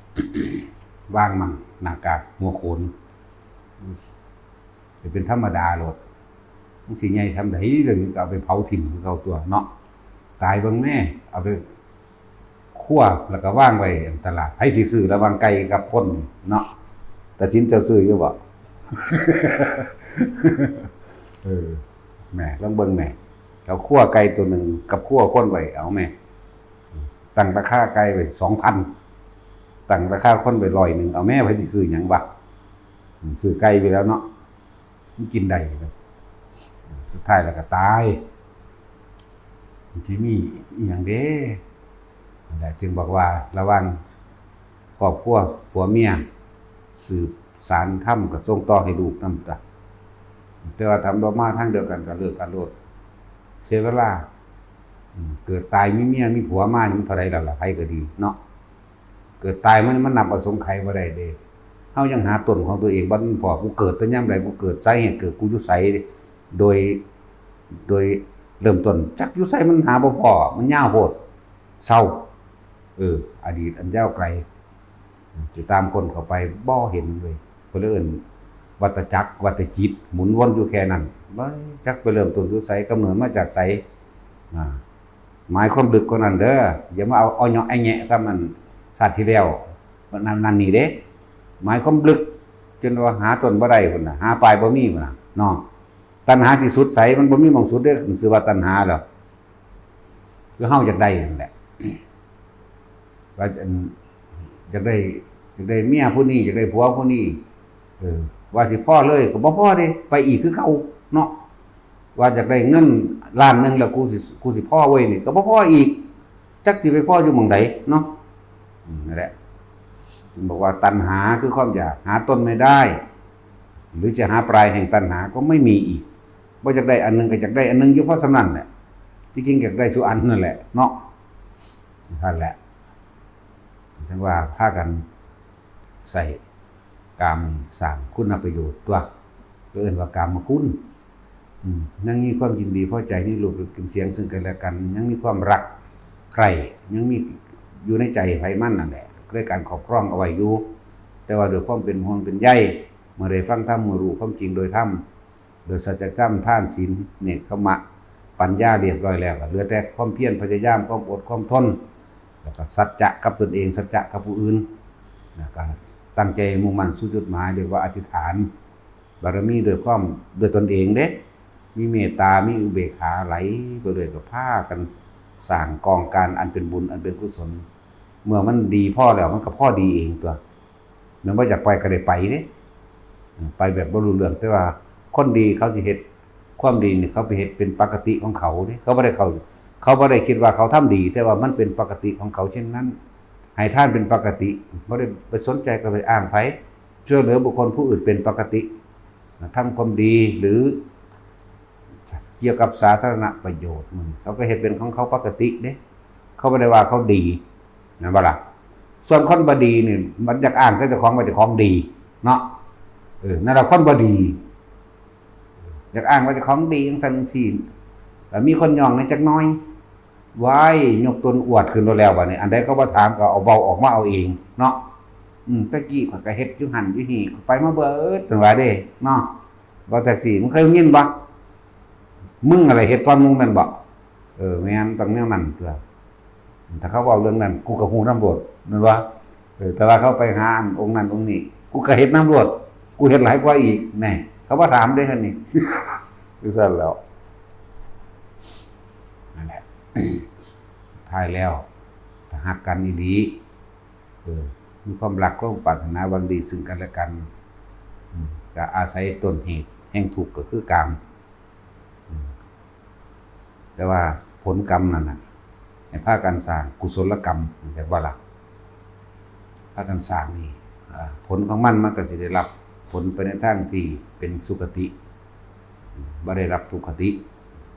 ว่างมั่ง หน้ากาก หัวโขน จะเป็นธรรมดาโลด มันสิใหญ่ส่ำใด เดี๋ยวนี้ก็เอาไปเผาถิ่มคือเก่าตั๊วเนาะ ตายเบิ่งแม่ เอาไปคั่วแล้วก็วางไว้ตลาด ไผสิซื้อระหว่างไก่กับคนเนาะ แต่สินเจ้าซื้ออยู่บ่ เออ แม่ ลองเบิ่งแม่ เอาคั่วไก่ตัวหนึ่งกับคั่วคนไว้ เอาแม่ ตั้งราคาไก่ไว้สองพัน ตั้งราคาคนไว้ร้อยหนึ่ง เอาแม่ ไผสิซื้อหยังวะ อืม ซื้อไก่ไปแล้วเนาะ มันกินได้ครับ สุดท้ายแล้วก็ตาย มันสิมีอีหยังเด้ นั่นแหละ จึงบอกว่าระวังครอบครัวผัวเมีย สืบสานธรรมก็ส่งต่อให้ลูกนำจ้ะ แต่ว่าทำบ่มาทางเดียวกันก็เลิกกันโลด เสียเวลา อืม เกิดตายมีเมียมีผัวมานี่มันเท่าใดแล้วล่ะ ไผก็ดีเนาะ เกิดตายมัน มันนับอสงไขยบ่ได้เด้ เฮายังหาต้นของตัวเองบ่ทันพ้อ กูเกิดแต่ยามใด กูเกิด สาเหตุเกิดกูอยู่ไส โดย โดยเริ่มต้น จักอยู่ไส มันหาบ่พ้อ มันยาวโพด เซา เออ อดีตอันยาวไกล สิตามคนเข้าไปบ่เห็นเลย เพิ่นเลยเอิ้นวัฏจักร วัฏจิต หมุนวนอยู่แค่นั้น บ่จักไปเริ่มต้นอยู่ไส กำเนิดมาจากไส อ่า หมายความลึกกว่านั้นเด้อ อย่ามาเอา เอาเหยาะไอ้แงะซ้ำนั่น ชาติที่แล้ว นั่น นั่นนี่เด้ หมายความลึก จนว่าหาต้นบ่ได้พุ้นน่ะ หาปลายบ่มีพุ้นน่ะ เนาะ ตัณหาที่สุดไส มันบ่มีหม่องสุดเด้ ชื่อว่าตัณหาแล้ว คือเฮาอยากได้นั่นแหละ ว่าอัน อยากได้ อยากได้เมียผู้นี้ อยากได้ผัวผู้นี้ เออ ว่าสิพ้อเลยก็บ่พ้อเด้ ไปอีกคือเก่าเนาะ ว่าอยากได้เงินล้านหนึ่งแล้ว กูสิ กูสิพ้อเว้ยนี่ ก็บ่พ้ออีก จักสิไปพ้ออยู่หม่องใดเนาะ อืม นั่นแหละ จึงบอกว่าตัณหาคือความอยาก หาต้นไม่ได้ หรือจะหาปลายแห่งตัณหาก็ไม่มีอีก บ่อยากได้อันหนึ่งก็อยากได้อันหนึ่งอยู่พอส่ำนั้นแหละ ที่จริงอยากได้ทุกอันนั่นแหละเนาะ นั่นแหละ ถึงว่าพากันใส่กามสร้างคุณประโยชน์ตั๊ว ก็เอิ้นว่ากามคุณ อืม ยังมีความยินดีพอใจในรูปกลิ่นเสียงซึ่งกันและกัน ยังมีความรักใคร่ ยังมีอยู่ในใจไผมันนั่นแหละ ด้วยการครอบครองเอาไว้อยู่ แต่ว่าด้วยความเป็นห่วงเป็นใย เมื่อได้ฟังธรรม เมื่อรู้ความจริงโดยธรรม โดยสัจธรรม ทาน ศีล เนกขัมมะ ปัญญาเรียบร้อยแล้ว ก็เหลือแต่ความเพียรพยายาม ความอดความทน แล้วก็สัจจะกับตนเอง สัจจะกับผู้อื่น แล้วก็ตั้งใจมุ่งมั่นสู่จุดหมาย เรียกว่าอธิษฐานบารมีด้วยความ ด้วยตนเองเด้ มีเมตตา มีอุเบกขาไหลไปเลย ก็พากันสร้างกองการอันเป็นบุญ อันเป็นกุศล เมื่อมันดีพอแล้ว มันก็พอดีเองตั๊ว แม่นบ่ อยากไปก็ได้ไปเด้ ไปแบบบ่รู้เรื่อง แต่ว่าคนดีเขาสิเฮ็ดความดีนี่ เขาไปเฮ็ดเป็นปกติของเขาเด้ เขาบ่ได้เข้า เขาบ่ได้คิดว่าเขาทำดี แต่ว่ามันเป็นปกติของเขาเช่นนั้น ให้ทานเป็นปกติ บ่ได้ไปสนใจ ก็ไปอ้างไผ ช่วยเหลือบุคคลผู้อื่นเป็นปกติ ทำความดีหรือเกี่ยวกับสาธารณประโยชน์ มันเขาก็เฮ็ดเป็นของเขาปกติเด้ เขาบ่ได้ว่าเขาดี แม่นบ่ล่ะ ส่วนคนบ่ดีนี่ มันอยากอ้างแต่เจ้าของว่าเจ้าของดีเนาะ เออ นั่นล่ะคนบ่ดี อยากอ้างว่าเจ้าของดีจังซั่นจังซี้ แล้วมีคนย่องในจักหน่อย ว้าย ยกตนอวดขึ้นโลดแล้วบัดนี้ อันใดเขาบ่ถามก็เอาเว้าออกมาเอาเองเนาะ อืม แต่กี้ข้อยก็เฮ็ดอยู่หั่นอยู่นี่ ข้อยไปมาเบิด จั่งว่าเด้เนาะ บ่แท็กซี่ มึงเคยยินบ่ มึงอะไรเฮ็ดก่อนหมู่แม่นบ่ เออ แม่น ต้องแนวนั้นตั๊ว ถ้าเขาเว้าเรื่องนั้น กูก็ฮู้นำโลด แม่นบ่ เออ แต่ว่าเขาไปหาอันองค์นั้นองค์นี้ กูก็เฮ็ดนำโลด กูเฮ็ดหลายกว่าอีก แหน่ เขาบ่ถามเด้ คันนี้ คือซั่นแหล้ว นั่นแหละ สุดท้ายแล้ว ถ้าฮักกันอีหลี เออ มีความรัก ความปรารถนาหวังดีซึ่งกันและกัน อืม ก็อาศัยต้นเหตุแห่งทุกข์ก็คือกาม อืม แต่ว่าผลกรรมนั่นน่ะ ให้พากันสร้างกุศลกรรม เห็นบ่ล่ะ พากันสร้างนี่ อ่า ผลของมัน มันก็สิได้รับผลไปในทางที่เป็นสุคติ อืม บ่ได้รับทุคติ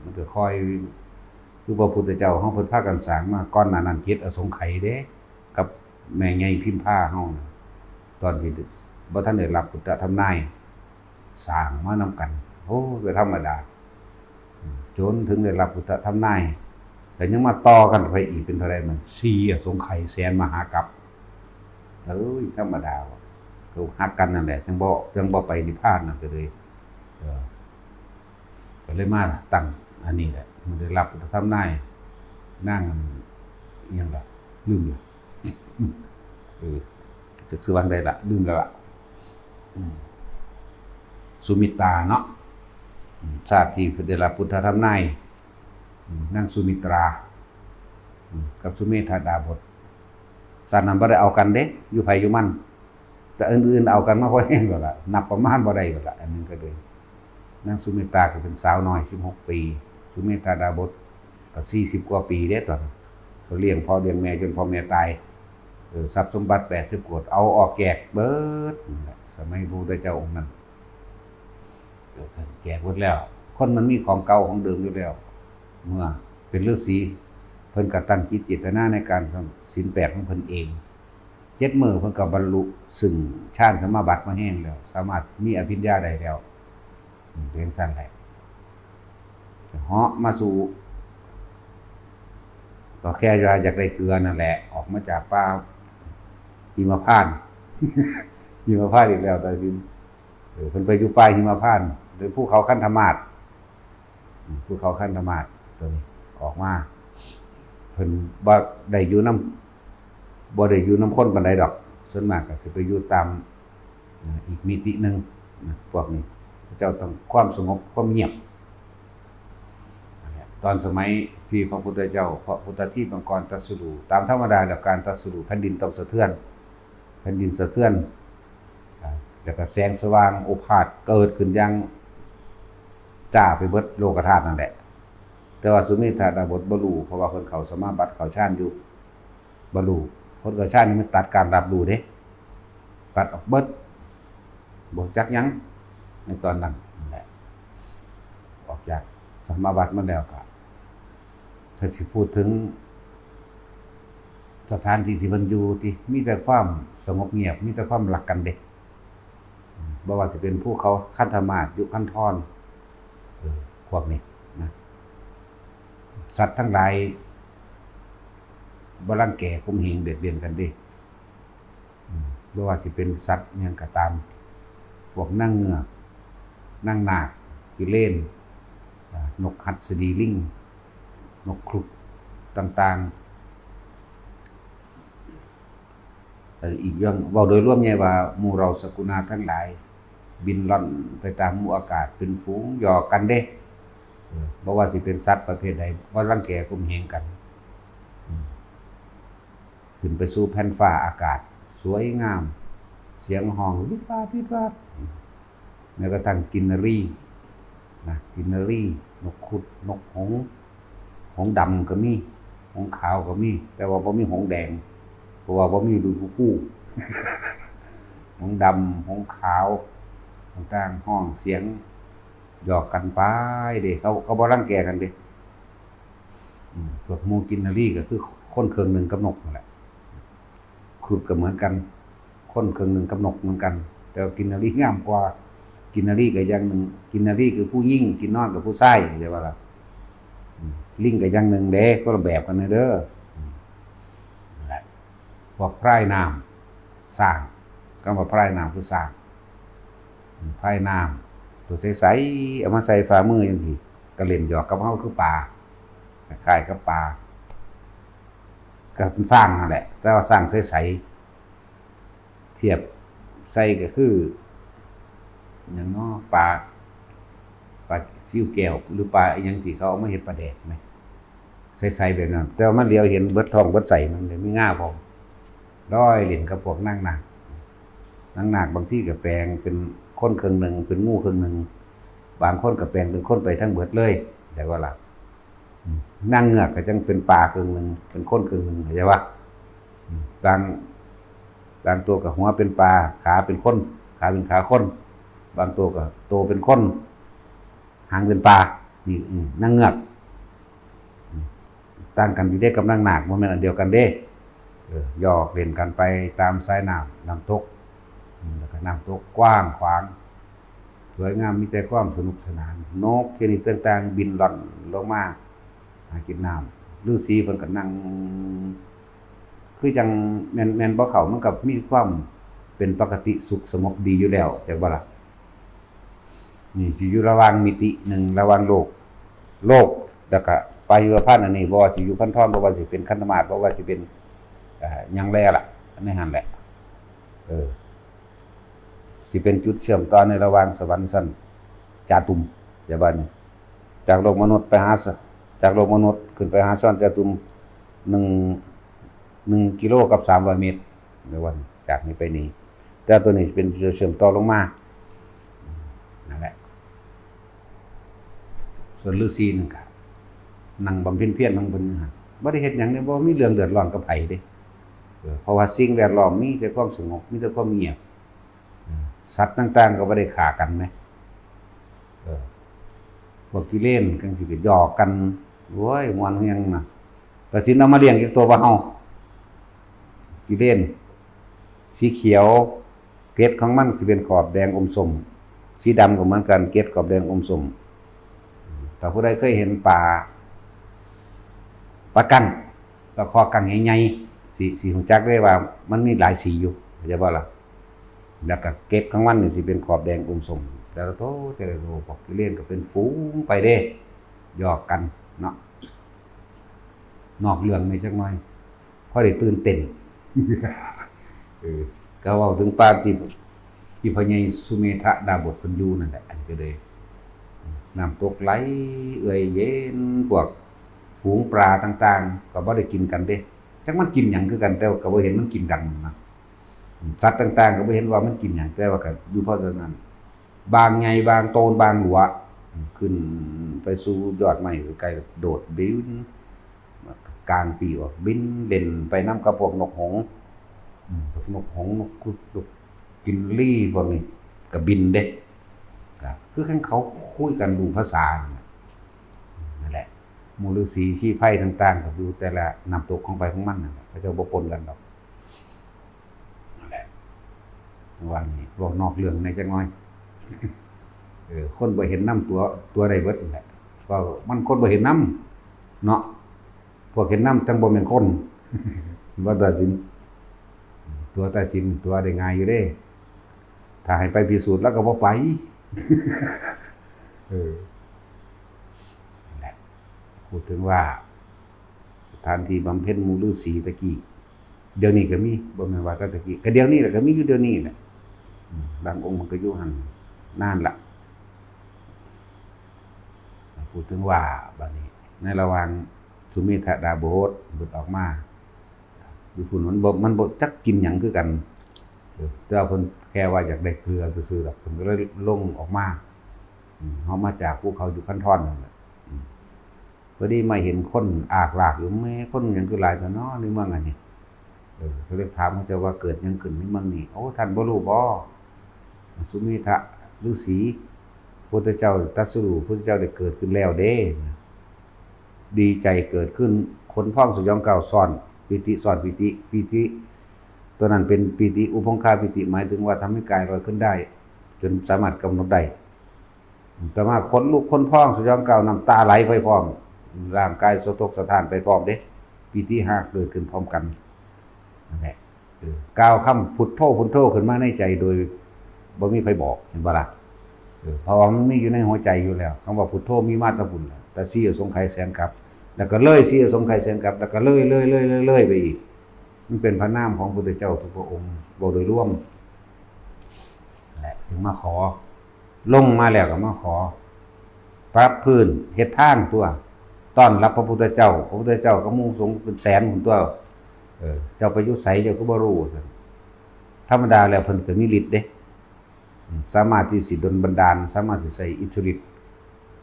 มันก็ค่อย คือพระพุทธเจ้าเฮาเพิ่นพากันสร้างมา ก่อนหน้านั้นเจ็ดอสงไขยเด้ กับแม่ใหญ่พิมพาเฮานะ ตอนที่บ่ทันได้รับพุทธธรรมนาย สร้างมานำกัน โอ้ บ่ธรรมดา อืม จนถึงได้รับพุทธธรรมนาย แล้วยังมาต่อกันไปอีกเป็นเท่าใดมัน สี่อสงไขยแสนมหากัป เอ้ย ธรรมดาบ่ ก็ฮักกันนั่นแหละ จั่งบ่ จั่งบ่ไปนิพพานนั่นก็เลย เออ ก็เลยมาตั้งอันนี้แหละ มันได้รับพุทธธรรมนาย นางอัน อิหยังล่ะ ลืมละ เออ จักชื่อว่าใดล่ะ ลืมแล้วล่ะ อืม สุมิตราเนาะ อืม ชาติที่ได้รับพุทธธรรมนาย อืม นางสุมิตรา อืม กับสุเมธาดาบส ชาตินั้นบ่ได้เอากันเด้ อยู่ไผอยู่มัน แต่อื่นๆเอากันมาพอแฮงแล้วล่ะ นับประมาณบ่ได้แล้วล่ะ อันหนึ่งก็เลย นางสุเมตตาก็เป็นสาวน้อย สิบหกปี สุเมธาดาบสก็ สี่สิบกว่าปีเด้ตอนนั้น ก็เลี้ยงพ่อเลี้ยงแม่จนพ่อแม่ตาย เออ ทรัพย์สมบัติ แปดสิบโกฏ เอาออกแจกเบิดนั่นแหละ สมัยพระพุทธเจ้าองค์นั้น แจกเบิดแล้ว คนมันมีของเก่าของเดิมอยู่แล้ว เมื่อเป็นฤาษี เพิ่นก็ตั้งจิตเจตนาในการสร้างศีลแปดของเพิ่นเอง เจ็ดมื้อเพิ่นก็บรรลุซึ่งฌานสมาบัติมาแฮงแล้ว สามารถมีอภิญญาได้แล้ว อืม เป็นซั่นแหละ เหาะมาสู่ ก็แค่ว่าอยากได้เกลือนั่นแหละ ออกมาจากป่าหิมพานต์ หิมพานต์อีกแล้ว ตาสิน เออ เพิ่นไปอยู่ป่าหิมพานต์ หรือภูเขาคันธมาศ อืม ภูเขาคันธมาศตัวนี้ ออกมา เพิ่นบ่ได้อยู่นำ บ่ได้อยู่นำคนปานใดดอก ส่วนมากก็สิไปอยู่ตาม อ่า อีกมิติหนึ่งนะ พวกนี้ เจ้าต้องความสงบ ความเงียบ นั่นแหละ ตอนสมัยที่พระพุทธเจ้า พระพุทธทิพย์มังกรตรัสรู้ ตามธรรมดาแล้วการตรัสรู้แผ่นดินต้องสะเทือน แผ่นดินสะเทือน อ่า แล้วก็แสงสว่างโอภาสเกิดขึ้นอย่างจ้าไปเบิดโลกธาตุนั่นแหละ แต่ว่าสุเมธาดาบสบ่รู้ เพราะว่าเพิ่นเข้าสมาบัติเข้าฌานอยู่ บ่รู้ คนเข้าฌานนี่มันตัดการรับรู้เด้ ตัดออกเบิด บ่จักหยังในตอนนั้นนั่นแหละ ออกจากสมาบัติมาแล้วก็ ถ้าสิพูดถึงสถานที่ที่เพิ่นอยู่ ที่มีแต่ความสงบเงียบ มีแต่ความรักกันเด้ อืม บ่ว่าสิเป็นภูเขาคันธมาศ ยุคันธร เออ พวกนี้นะ สัตว์ทั้งหลายบ่รังแกข่มเหงเบียดเบียนกันเด้ อืม บ่ว่าสิเป็นสัตว์อิหยังก็ตาม พวกนางเงือก นางนาค กิเลน อ่า นกหัสดีลิง นกครุฑต่างๆ เอ่อ อีกอย่าง เว้าโดยรวมใหญ่ว่าหมู่เราสกุณาทั้งหลาย บินล่อนไปตามหมู่อากาศเป็นฝูงหยอกกันเด้ เออ บ่ว่าสิเป็นสัตว์ประเภทใด บ่รังแกข่มเหงกัน อืม ขึ้นไปสู่แผ่นฟ้าอากาศ สวยงาม เสียงฮ้องวิดวาดวิดวาด อืม แล้วก็ตั้งกินนรีนะ กินนรี นกครุฑ นกหงส์ หงส์ดำก็มี หงส์ขาวก็มี แต่ว่าบ่มีหงส์แดง เพราะว่าบ่มีฤดูคู่ หงส์ดำ หงส์ขาว ต่างๆ ฮ้องเสียงหยอกกันไปเด้ เขา เขาบ่รังแกกันเด้ อืม พวกหมู่กินนรีก็คือคนครึ่งหนึ่งกับนกนั่นแหละ ครุฑก็เหมือนกัน คนครึ่งหนึ่งกับนกเหมือนกัน แต่ว่ากินนรีงามกว่า กินนรีก็อย่างหนึ่ง กินนรีคือผู้หญิง กินนอนกับผู้ชาย เข้าใจบ่ล่ะ อืม ลิงก็อย่างหนึ่งเด้ คนละแบบกันเด้อ อืม นั่นแหละ พวกพรายน้ำ ช้าง คำว่าพรายน้ำคือช้าง อืม พรายน้ำ ตัวใสๆ เอามาใส่ฝ่ามือจังซี้ ก็เล่นหยอกกับเฮาคือปลา คล้ายๆ กับปลา กับช้างนั่นแหละ แต่ว่าช้างใสๆ เทียบใส่ก็คือ หยังน้อ ปลา ปลาซิวแก้ว หรือปลาอิหยังที่เขาเอามาเฮ็ดปลาแดกไหม ใสๆ แบบนั้น แต่ว่ามันเหลียวเห็นเบิดท้องเบิดไส้มันเลย มีงาพร้อม ลอยเล่นกับพวกนางนาค นางนาคบางทีก็แปลงเป็นคนครึ่งหนึ่ง เป็นงูครึ่งหนึ่ง บางคนก็แปลงเป็นคนไปทั้งเบิดเลย แต่ว่าล่ะ อืม นางเงือกก็จังเป็นปลาครึ่งหนึ่ง เป็นคนครึ่งหนึ่ง เข้าใจปะ อืม บาง บางตัวก็หัวเป็นปลา ขาเป็นคน ขาเป็นขาคน บางตัวก็โตเป็นคน หางเป็นปลา นี่ อืม นางเงือก อืม ต่างกันอยู่เด้กับนางนาค บ่แม่นอันเดียวกันเด้ เออ หยอกเล่นกันไปตามสายน้ำ น้ำตก อืม แล้วก็น้ำตกกว้างขวาง สวยงาม มีแต่ความสนุกสนาน นกชนิดต่างๆ บินล่อนลงมาหากินน้ำ ฤๅษีเพิ่นก็นั่ง คือจั่งแม่น แม่นบ่เข้า มันก็มีความเป็นปกติสุขสงบดีอยู่แล้ว จักบ่ล่ะ นี่สิอยู่ระหว่างมิติหนึ่ง ระหว่างโลก โลก แล้วก็ปาหิมพานต์อันนี้ บ่ว่าสิอยู่คันธร บ่ว่าสิเป็นคันธมาศ บ่ว่าสิเป็น เอ่อ หยังแลล่ะ ในหั่นแหละ เออ สิเป็นจุดเชื่อมต่อในระหว่างสวรรค์ชั้นจาตุม เดี๋ยวบัดนี้ จากโลกมนุษย์ไปหาส- จากโลกมนุษย์ขึ้นไปหาชั้นจาตุม หนึ่ง- หนึ่งกิโลกับสามร้อยเมตร เดี๋ยวบัดนี้ จากนี้ไปนี่ แต่ตัวนี้เป็นจุดเชื่อมต่อลงมา นั่นแหละ ส่วนฤๅษีนั่นก็นั่งบำเพ็ญเพียรของเพิ่นอยู่หั่น บ่ได้เฮ็ดหยังเด้ บ่มีเรื่องเดือดร้อนกับไผเด้ เออ เพราะว่าสิ่งแวดล้อมมีแต่ความสงบ มีแต่ความเงียบ เออ สัตว์ต่างๆ ก็บ่ได้ฆ่ากันแหม เออ พวกกิเลนจั่งซี้ก็หยอกกัน โอ้ย ม่วนเฮืองนะ กสิณเอามาเลี้ยงจักตัวบ่เฮา กิเลน สีเขียว เกล็ดของมันสิเป็นขอบแดงอมส้ม สีดำก็เหมือนกัน เกล็ดขอบแดงอมส้ม ถ้าผู้ใดเคยเห็นปลา ปลากั้ง ปลาคอกั้งใหญ่ๆ สิ- สิรู้จักเลยว่ามันมีหลายสีอยู่ เข้าใจบ่ล่ะ แล้วก็เกล็ดของมันนี่สิเป็นขอบแดงอมส้ม แต่ละโต แต่ละโต พวกกิเลนก็เป็นฝูงไปเด้ หยอกกันเนาะ นอกเรื่องแหน่จักหน่อย พอได้ตื่นเต้น เออ ก็เว้าถึงปลาที่ ที่พ่อใหญ่สุเมธะดาบสเพิ่นอยู่นั่นแหละ อันก็เลย น้ำตกไหลเอื่อยเย็น พวกฝูงปลาต่างๆ ก็บ่ได้กินกันเด้ จักมันกินหยังคือกัน แต่ว่าก็บ่เห็นมันกินกันนะ สัตว์ต่างๆ ก็บ่เห็นว่ามันกินหยัง แต่ว่าก็อยู่เพราะฉะนั้น บางใหญ่ บางโตน บางหลว ขึ้นไปสู่ยอดไม้ไกลๆ โดดบิน กางปีกออกบินเล่นไปนำกับพวกนกหงส์ อืม พวกนกหงส์ นกครุฑ นกกินรีพวกนี้ก็บินเด้ ก็คือคันเขาคุยกันรู้ภาษานั่นแหละ นั่นแหละ หมู่ฤๅษีชีไพรต่างๆ ก็อยู่แต่ละน้ำตกของไผของมันนั่นแหละ เขาเจ้าบ่ปนกันดอก นั่นแหละ ว่านี่ เว้านอกเรื่องแหน่จักหน่อย เออ คนบ่เห็นนำตัว ตัวได้เบิดนั่นแหละ เพราะมันคนบ่เห็นนำเนาะ พวกเห็นนำจั่งบ่แม่นคน ว่าตัดสิน ตัวตัดสิน ตัวได้ง่ายอยู่เด้ ถ้าให้ไปพิสูจน์แล้วก็บ่ไป เออ นั่นแหละ พูดถึงว่า สถานที่บำเพ็ญหมู่ฤๅษีตะกี้ เดี๋ยวนี้ก็มี บ่แม่นว่าแต่ตะกี้ ก็เดี๋ยวนี้แหละ ก็มีอยู่เดี๋ยวนี้แหละ อืม บางองค์มันก็อยู่หั่นนานละ พูดถึงว่าบัดนี้ ในระหว่างสุเมธะดาบสหลุดออกมา อยู่พุ้นมันบ่- มันบ่จักกินหยังคือกัน เออแต่ว่าเพิ่นแค่ว่าอยากได้เกลือซื่อๆดอก เพิ่นก็เลยลงออกมา อืม เฮามาจากภูเขาอยู่คันธรนั่นแหละ อืม พอดีมาเห็นคนอากลากอยู่ แม่ คนหยังคือหลายแท้น้อในเมืองอันนี้ เออ ก็เลยถามเขาเจ้าว่าเกิดหยังขึ้นในเมืองนี้ โอ้ ท่านบ่รู้บ่ สุเมธะฤาษี พุทธเจ้าตรัสรู้ พุทธเจ้าได้เกิดขึ้นแล้วเด้ ดีใจเกิดขึ้น ขนพองสยองกล้าวซ้อนปีติซ้อนปีติ ปีติ ตัวนั้นเป็นปีติอุพงคาปีติ หมายถึงว่าทำให้กายลอยขึ้นได้ จนสามารถกำหนดได้ แต่ว่าขนลุกขนพองสยองกล้าว น้ำตาไหลไปพร้อม ร่างกายสะทกสะท้านไปพร้อมเด้ ปีติห้าเกิดขึ้นพร้อมกัน นั่นแหละ เออ กล่าวคำพุทโธพุทโธขึ้นมาในใจโดยบ่มีไผบอก เห็นบ่ล่ะ เออ เพราะว่ามันมีอยู่ในหัวใจอยู่แล้ว คำว่าพุทโธมีมาแต่พุ้นล่ะ แต่สี่อสงไขยแสนกัป แล้วก็เลยสี่อสงไขยแสนกัป แล้วก็เลย เลย เลย เลย เลยไปอีก มันเป็นพระนามของพุทธเจ้าทุกพระองค์ บอกโดยรวม แหละ ถึงมาขอ ลงมาแล้วก็มาขอ ปรับพื้น เฮ็ดทางตัว ต้อนรับพระพุทธเจ้า พระพุทธเจ้าก็หมู่สงฆ์เป็นแสนพุ้นตัว เออ เจ้าไปอยู่ไสเจ้าก็บ่รู้ ธรรมดาแล้วเพิ่นก็มีฤทธิ์เด้ อืม สามารถที่สิดลบันดาล สามารถสิใช้อิทธิฤทธิ์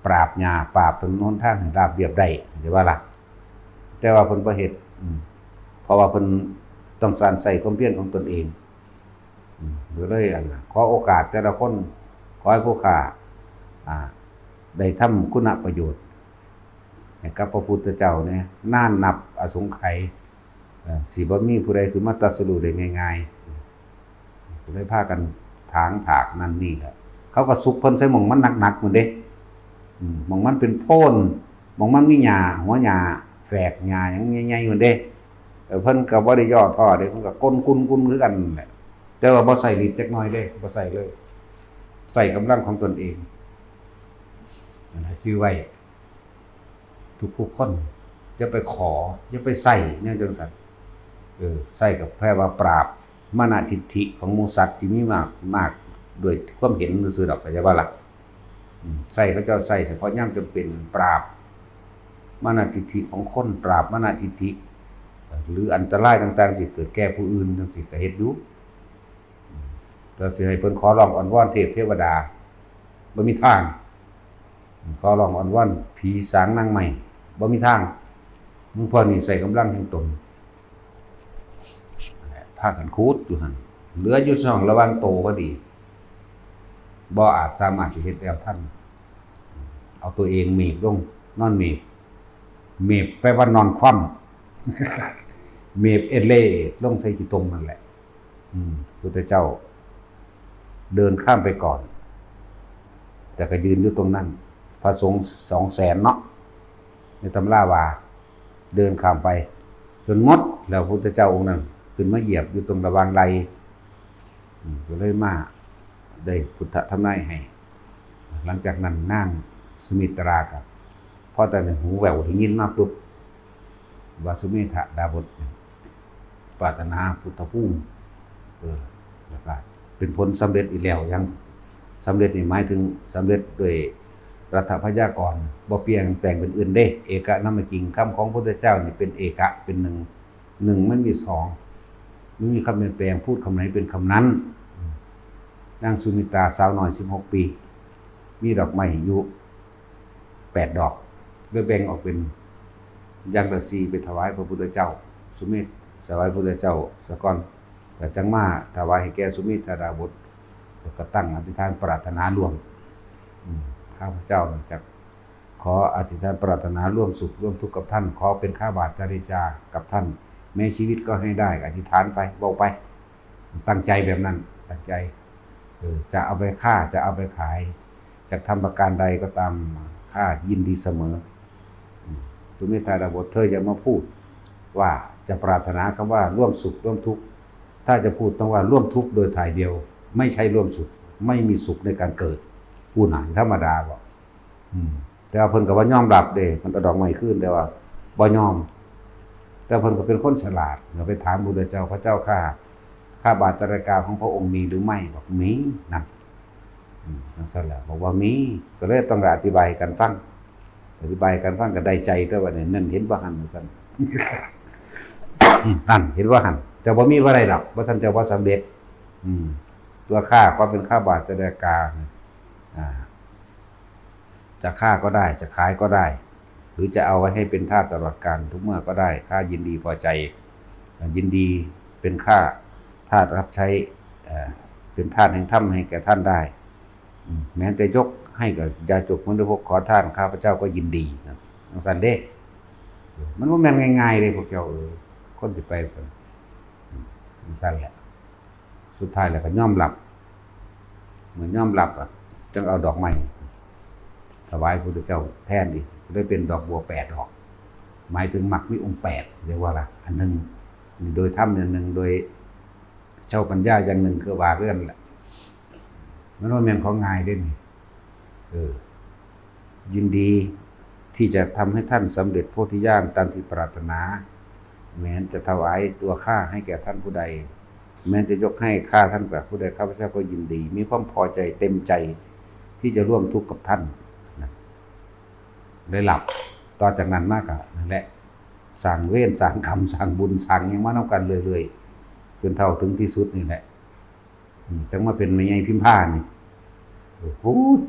ปราบหญ้า ปราบถนนหนทางให้ราบเรียบได้ เห็นบ่ล่ะ แต่ว่าเพิ่นบ่เฮ็ด อืม เพราะว่าเพิ่นต้องการใช้ความเพียรของตนเอง อืม ก็เลยอันน่ะ ขอโอกาสแต่ละคน ขอให้ผู้ข้า อ่า ได้ทำคุณประโยชน์ให้กับพระพุทธเจ้าแหน่ นานนับอสงไขย เอ่อ สิบ่มีผู้ใดขึ้นมาตรัสรู้ได้ง่ายๆ ก็เลยพากันถางถากนั่นนี่แหละ เขาก็ซุกเพิ่นใส่หม่องมันหนักๆพุ้นเด้ อืม หม่องมันเป็นโพน หม่องมันมีหญ้า หัวหญ้าแฝก หญ้าหยังใหญ่ๆพุ้นเด้ เออ เพิ่นก็บ่ได้ย่อท้อเด้ เพิ่นก็ก้นกุนๆคือกันนั่นแหละ แต่ว่าบ่ใช้ฤทธิ์จักหน่อยเด้ บ่ใช้เลย ใช้กำลังของตนเอง นั่นแหละ จื่อไว้ ทุกๆคน อย่าไปขอ อย่าไปใช้แนวจั่งซั้น เออ ใช้ก็แปลว่าปราบมานะทิฏฐิของหมู่สัตว์ที่มีมาก มากด้วยความเห็นซื่อๆดอก เข้าใจบ่ล่ะ อืม ใช้ เขาเจ้าใช้เฉพาะยามจำเป็น ปราบมานะทิฏฐิของคน ปราบมานะทิฏฐิ หรืออันตรายต่างๆที่เกิดแก่ผู้อื่นจั่งซี้ก็เฮ็ดอยู่ แต่สิให้เพิ่นขอร้องอ้อนวอนเทพเทวดา บ่มีทาง ขอร้องอ้อนวอนผีสางนางไม้ บ่มีทาง หมู่พวกนี้ใช้กำลังแห่งตน พากันขุดอยู่หั่น เหลืออยู่ช่องระหว่างโตพอดี บ่อาจสามารถสิเฮ็ดแล้วทัน เอาตัวเองเมบลง นอนเมบ เมบแปลว่านอนคว่ำ เมบเอดเลดลงใส่ขี้ตมนั่นแหละ อืม พุทธเจ้า เดินข้ามไปก่อน แต่ก็ยืนอยู่ตรงนั้น พระสงฆ์สองแสนเนาะ ในตำราว่า เดินข้ามไป จนหมด แล้วพุทธเจ้าองค์นั้น ขึ้นมาเหยียบอยู่ตรงระหว่างไหล่ อืม ก็เลยมาได้พุทธทำนายให้ หลังจากนั้นนางสุมิตราก็ พอแต่หูแว่วได้ยินมาปุ๊บ ว่าสุเมธะดาบสปรารถนาพุทธภูมิ เออ แล้วก็เป็นผลสำเร็จอีกแล้ว ยังสำเร็จนี่หมายถึงสำเร็จโดยรัฐพยากร บ่เปลี่ยนแปลงเป็นอื่นเด้ เอกะนามกิง คำของพุทธเจ้านี่เป็นเอกะ เป็นหนึ่ง หนึ่งมันมีสอง มันมีคำเปลี่ยนแปลง พูดคำไหนเป็นคำนั้น นางสุมิตราสาวน้อยสิบหกปี มีดอกไม้อยู่แปดดอก เลยแบ่งออกเป็นอย่างละสี่ ไปถวายพระพุทธเจ้า สุเมธถวายพระพุทธเจ้าซะก่อน แล้วจั่งมาถวายให้แก่สุเมธดาบส แล้วก็ตั้งอธิษฐานปรารถนาร่วม อืม ข้าพเจ้าจักขออธิษฐานปรารถนาร่วมสุขร่วมทุกข์กับท่าน ขอเป็นข้าบาตรจาริกากับท่าน แม้ชีวิตก็ให้ได้ อธิษฐานไป เว้าไป ตั้งใจแบบนั้น ตั้งใจ เออ จะเอาไปค้า จะเอาไปขาย จะทำประการใดก็ตาม ข้ายินดีเสมอ อืม สุเมธาดาบส เธออย่ามาพูดว่าจะปรารถนาคำว่าร่วมสุขร่วมทุกข์ ถ้าจะพูดต้องว่าร่วมทุกข์โดยถ่ายเดียว ไม่ใช่ร่วมสุข ไม่มีสุขในการเกิด พูดหนาธรรมดาบอก อืม แต่ว่าเพิ่นก็บ่ยอมรับเด้ เพิ่นเอาดอกไม้คืน แต่ว่าบ่ยอม แต่เพิ่นก็เป็นคนฉลาด ก็ไปถามพุทธเจ้า พระเจ้าข้า ข้าบาตรจาริกาของพระองค์มีหรือไม่ บอกมีนะ อืม จั่งซั่นแหละ บอกว่ามี ก็เลยต้องอธิบายให้กันฟัง อธิบายให้กันฟังก็ได้ใจ แต่ว่าเนี่ย นั่นเห็นบ่หั่น ว่าซั่น นั่นเห็นบ่หั่น เจ้าบ่มีบ่ได้ดอก บ่ซั่นเจ้าบ่สำเร็จ อืม ตัวข้า ความเป็นข้าบาทจะได้กา อ่า จะฆ่าก็ได้ จะขายก็ได้ หรือจะเอาไว้ให้เป็นทาสตลอดกาลทุกเมื่อก็ได้ ข้ายินดีพอใจ อ่า ยินดีเป็นข้าทาสรับใช้ เอ่อ เป็นทาสแห่งธรรมให้แก่ท่านได้ อืม แม้จะยกให้กับยาจกมนต์พกขอทาน ข้าพเจ้าก็ยินดีนะ จังซั่นเด้ มันบ่แม่นง่ายๆเด้พวกเจ้าเอ้ย คนสิไปซั่น อืม จังซั่นแหละ สุดท้ายแล้วก็ยอมรับ เมื่อยอมรับอะ จังเอาดอกไม้ถวายพระพุทธเจ้าแทนอีก เลยเป็นดอกบัวแปดดอก หมายถึงมรรคมีองค์แปด เรียกว่าละ อันหนึ่ง โดยธรรมอย่างหนึ่ง โดยเจ้าปัญญาอย่างหนึ่ง คือว่าเรื่องแหละ มันบ่แม่นของง่ายเด้นี่ เออ ยินดีที่จะทำให้ท่านสำเร็จโพธิญาณตามที่ปรารถนา แม้นจะถวายตัวข้าให้แก่ท่านผู้ใด แม้นจะยกให้ข้าท่านกับผู้ใด ข้าพเจ้าก็ยินดี มีความพอใจเต็มใจที่จะร่วมทุกข์กับท่านนะ ได้หลับ ต่อจากนั้นมากอะนั่นแหละ สร้างเวร สร้างกรรม สร้างบุญ สร้างหยังมานำกันเรื่อยๆ จนเฒ่าถึงที่สุดนี่แหละ อืม จังมาเป็นแม่ใหญ่พิมพานี่ โอ้โห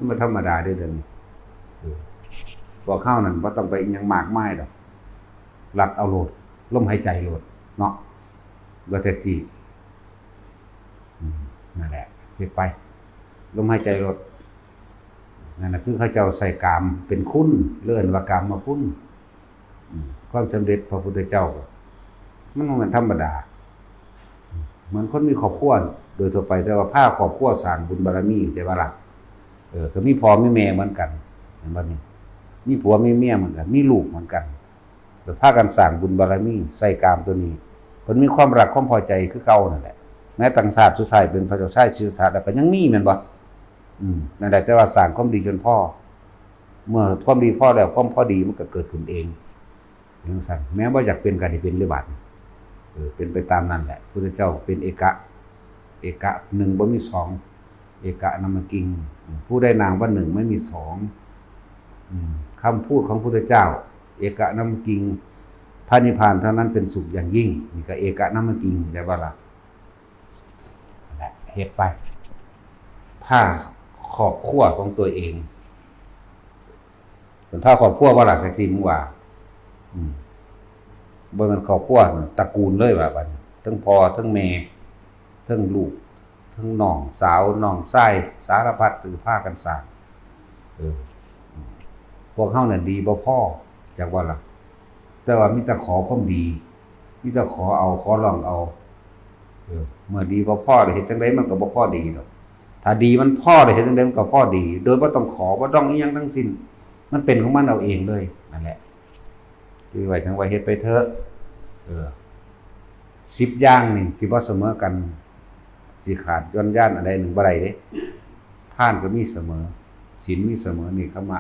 บ่ธรรมดาเด้อเดี๋ยวนี้ เออ พวกเฮานั่นบ่ต้องไปอิหยังมากมายดอก ลัดเอาโลด ลมหายใจโลด เนาะ รถแท็กซี่ อืม นั่นแหละ เฮ็ดไป ลมหายใจโลด นั่นน่ะคือเขาเจ้าใส่กามเป็นคุณ เอิ้นว่ากามคุณ อืม ความสำเร็จพระพุทธเจ้า มันบ่แม่นธรรมดา เหมือนคนมีครอบครัวโดยทั่วไป แต่ว่าพาครอบครัวสร้างบุญบารมี ใช่ปะล่ะ เออ ก็มีพ่อมีแม่เหมือนกัน เห็นบ่นี่ มีผัวมีเมียเหมือนกัน มีลูกเหมือนกัน แต่พากันสร้างบุญบารมี ใส่กามตัวนี้ เพิ่นมีความรักความพอใจคือเก่านั่นแหละ แม้ตั้งชาติสุดท้ายเป็นพระเจ้าชายสิทธัตถะแล้วก็ยังมีแม่นบ่ อืม นั่นแหละ แต่ว่าสร้างความดีจนพอ เมื่อความดีพอแล้ว ความพอดีมันก็เกิดขึ้นเอง จังซั่น แม้บ่อยากเป็นก็ได้เป็นเลยบาดนี้ เออ เป็นไปตามนั้นแหละ พุทธเจ้าเป็นเอกะ เอกะหนึ่งบ่มีสอง เอกะนามกิง ผู้ได้นามว่าหนึ่งไม่มีสอง อืม คำพูดของพุทธเจ้า เอกะนามกิง พระนิพพานเท่านั้นเป็นสุขอย่างยิ่ง นี่ก็เอกะนามกิง ได้บ่ล่ะ นั่นแหละ เฮ็ดไป พาครอบครัวของตัวเอง เป็นพาครอบครัวบ่ล่ะ แท็กซี่ มึงว่า อืม บ่แม่นครอบครัว ตระกูลเลยว่าบัดนี้ ทั้งพ่อ ทั้งแม่ ทั้งลูก ทั้งน้องสาว น้องชาย สารพัด คือพากันสร้าง เออ พวกเฮานั่นดีบ่พอ จักว่าล่ะ แต่ว่ามีแต่ขอความดี มีแต่ขอเอา ขอร้องเอา เออ เมื่อดีบ่พอแล้วเฮ็ดจั่งใดมันก็บ่พอดีดอก ถ้าดีมันพอแล้วเฮ็ดจั่งใดมันก็พอดี โดยบ่ต้องขอ บ่ต้องอิหยังทั้งสิ้น มันเป็นของมันเอาเองเลย นั่นแหละ คือไว้จั่งว่าเฮ็ดไปเถอะ เออ สิบอย่างนี่สิบ่เสมอกัน สิขาดหย่อนยานอันใดหนึ่งบ่ได้เด้ ทานก็มีเสมอ ศีลมีเสมอ เนกขัมมะ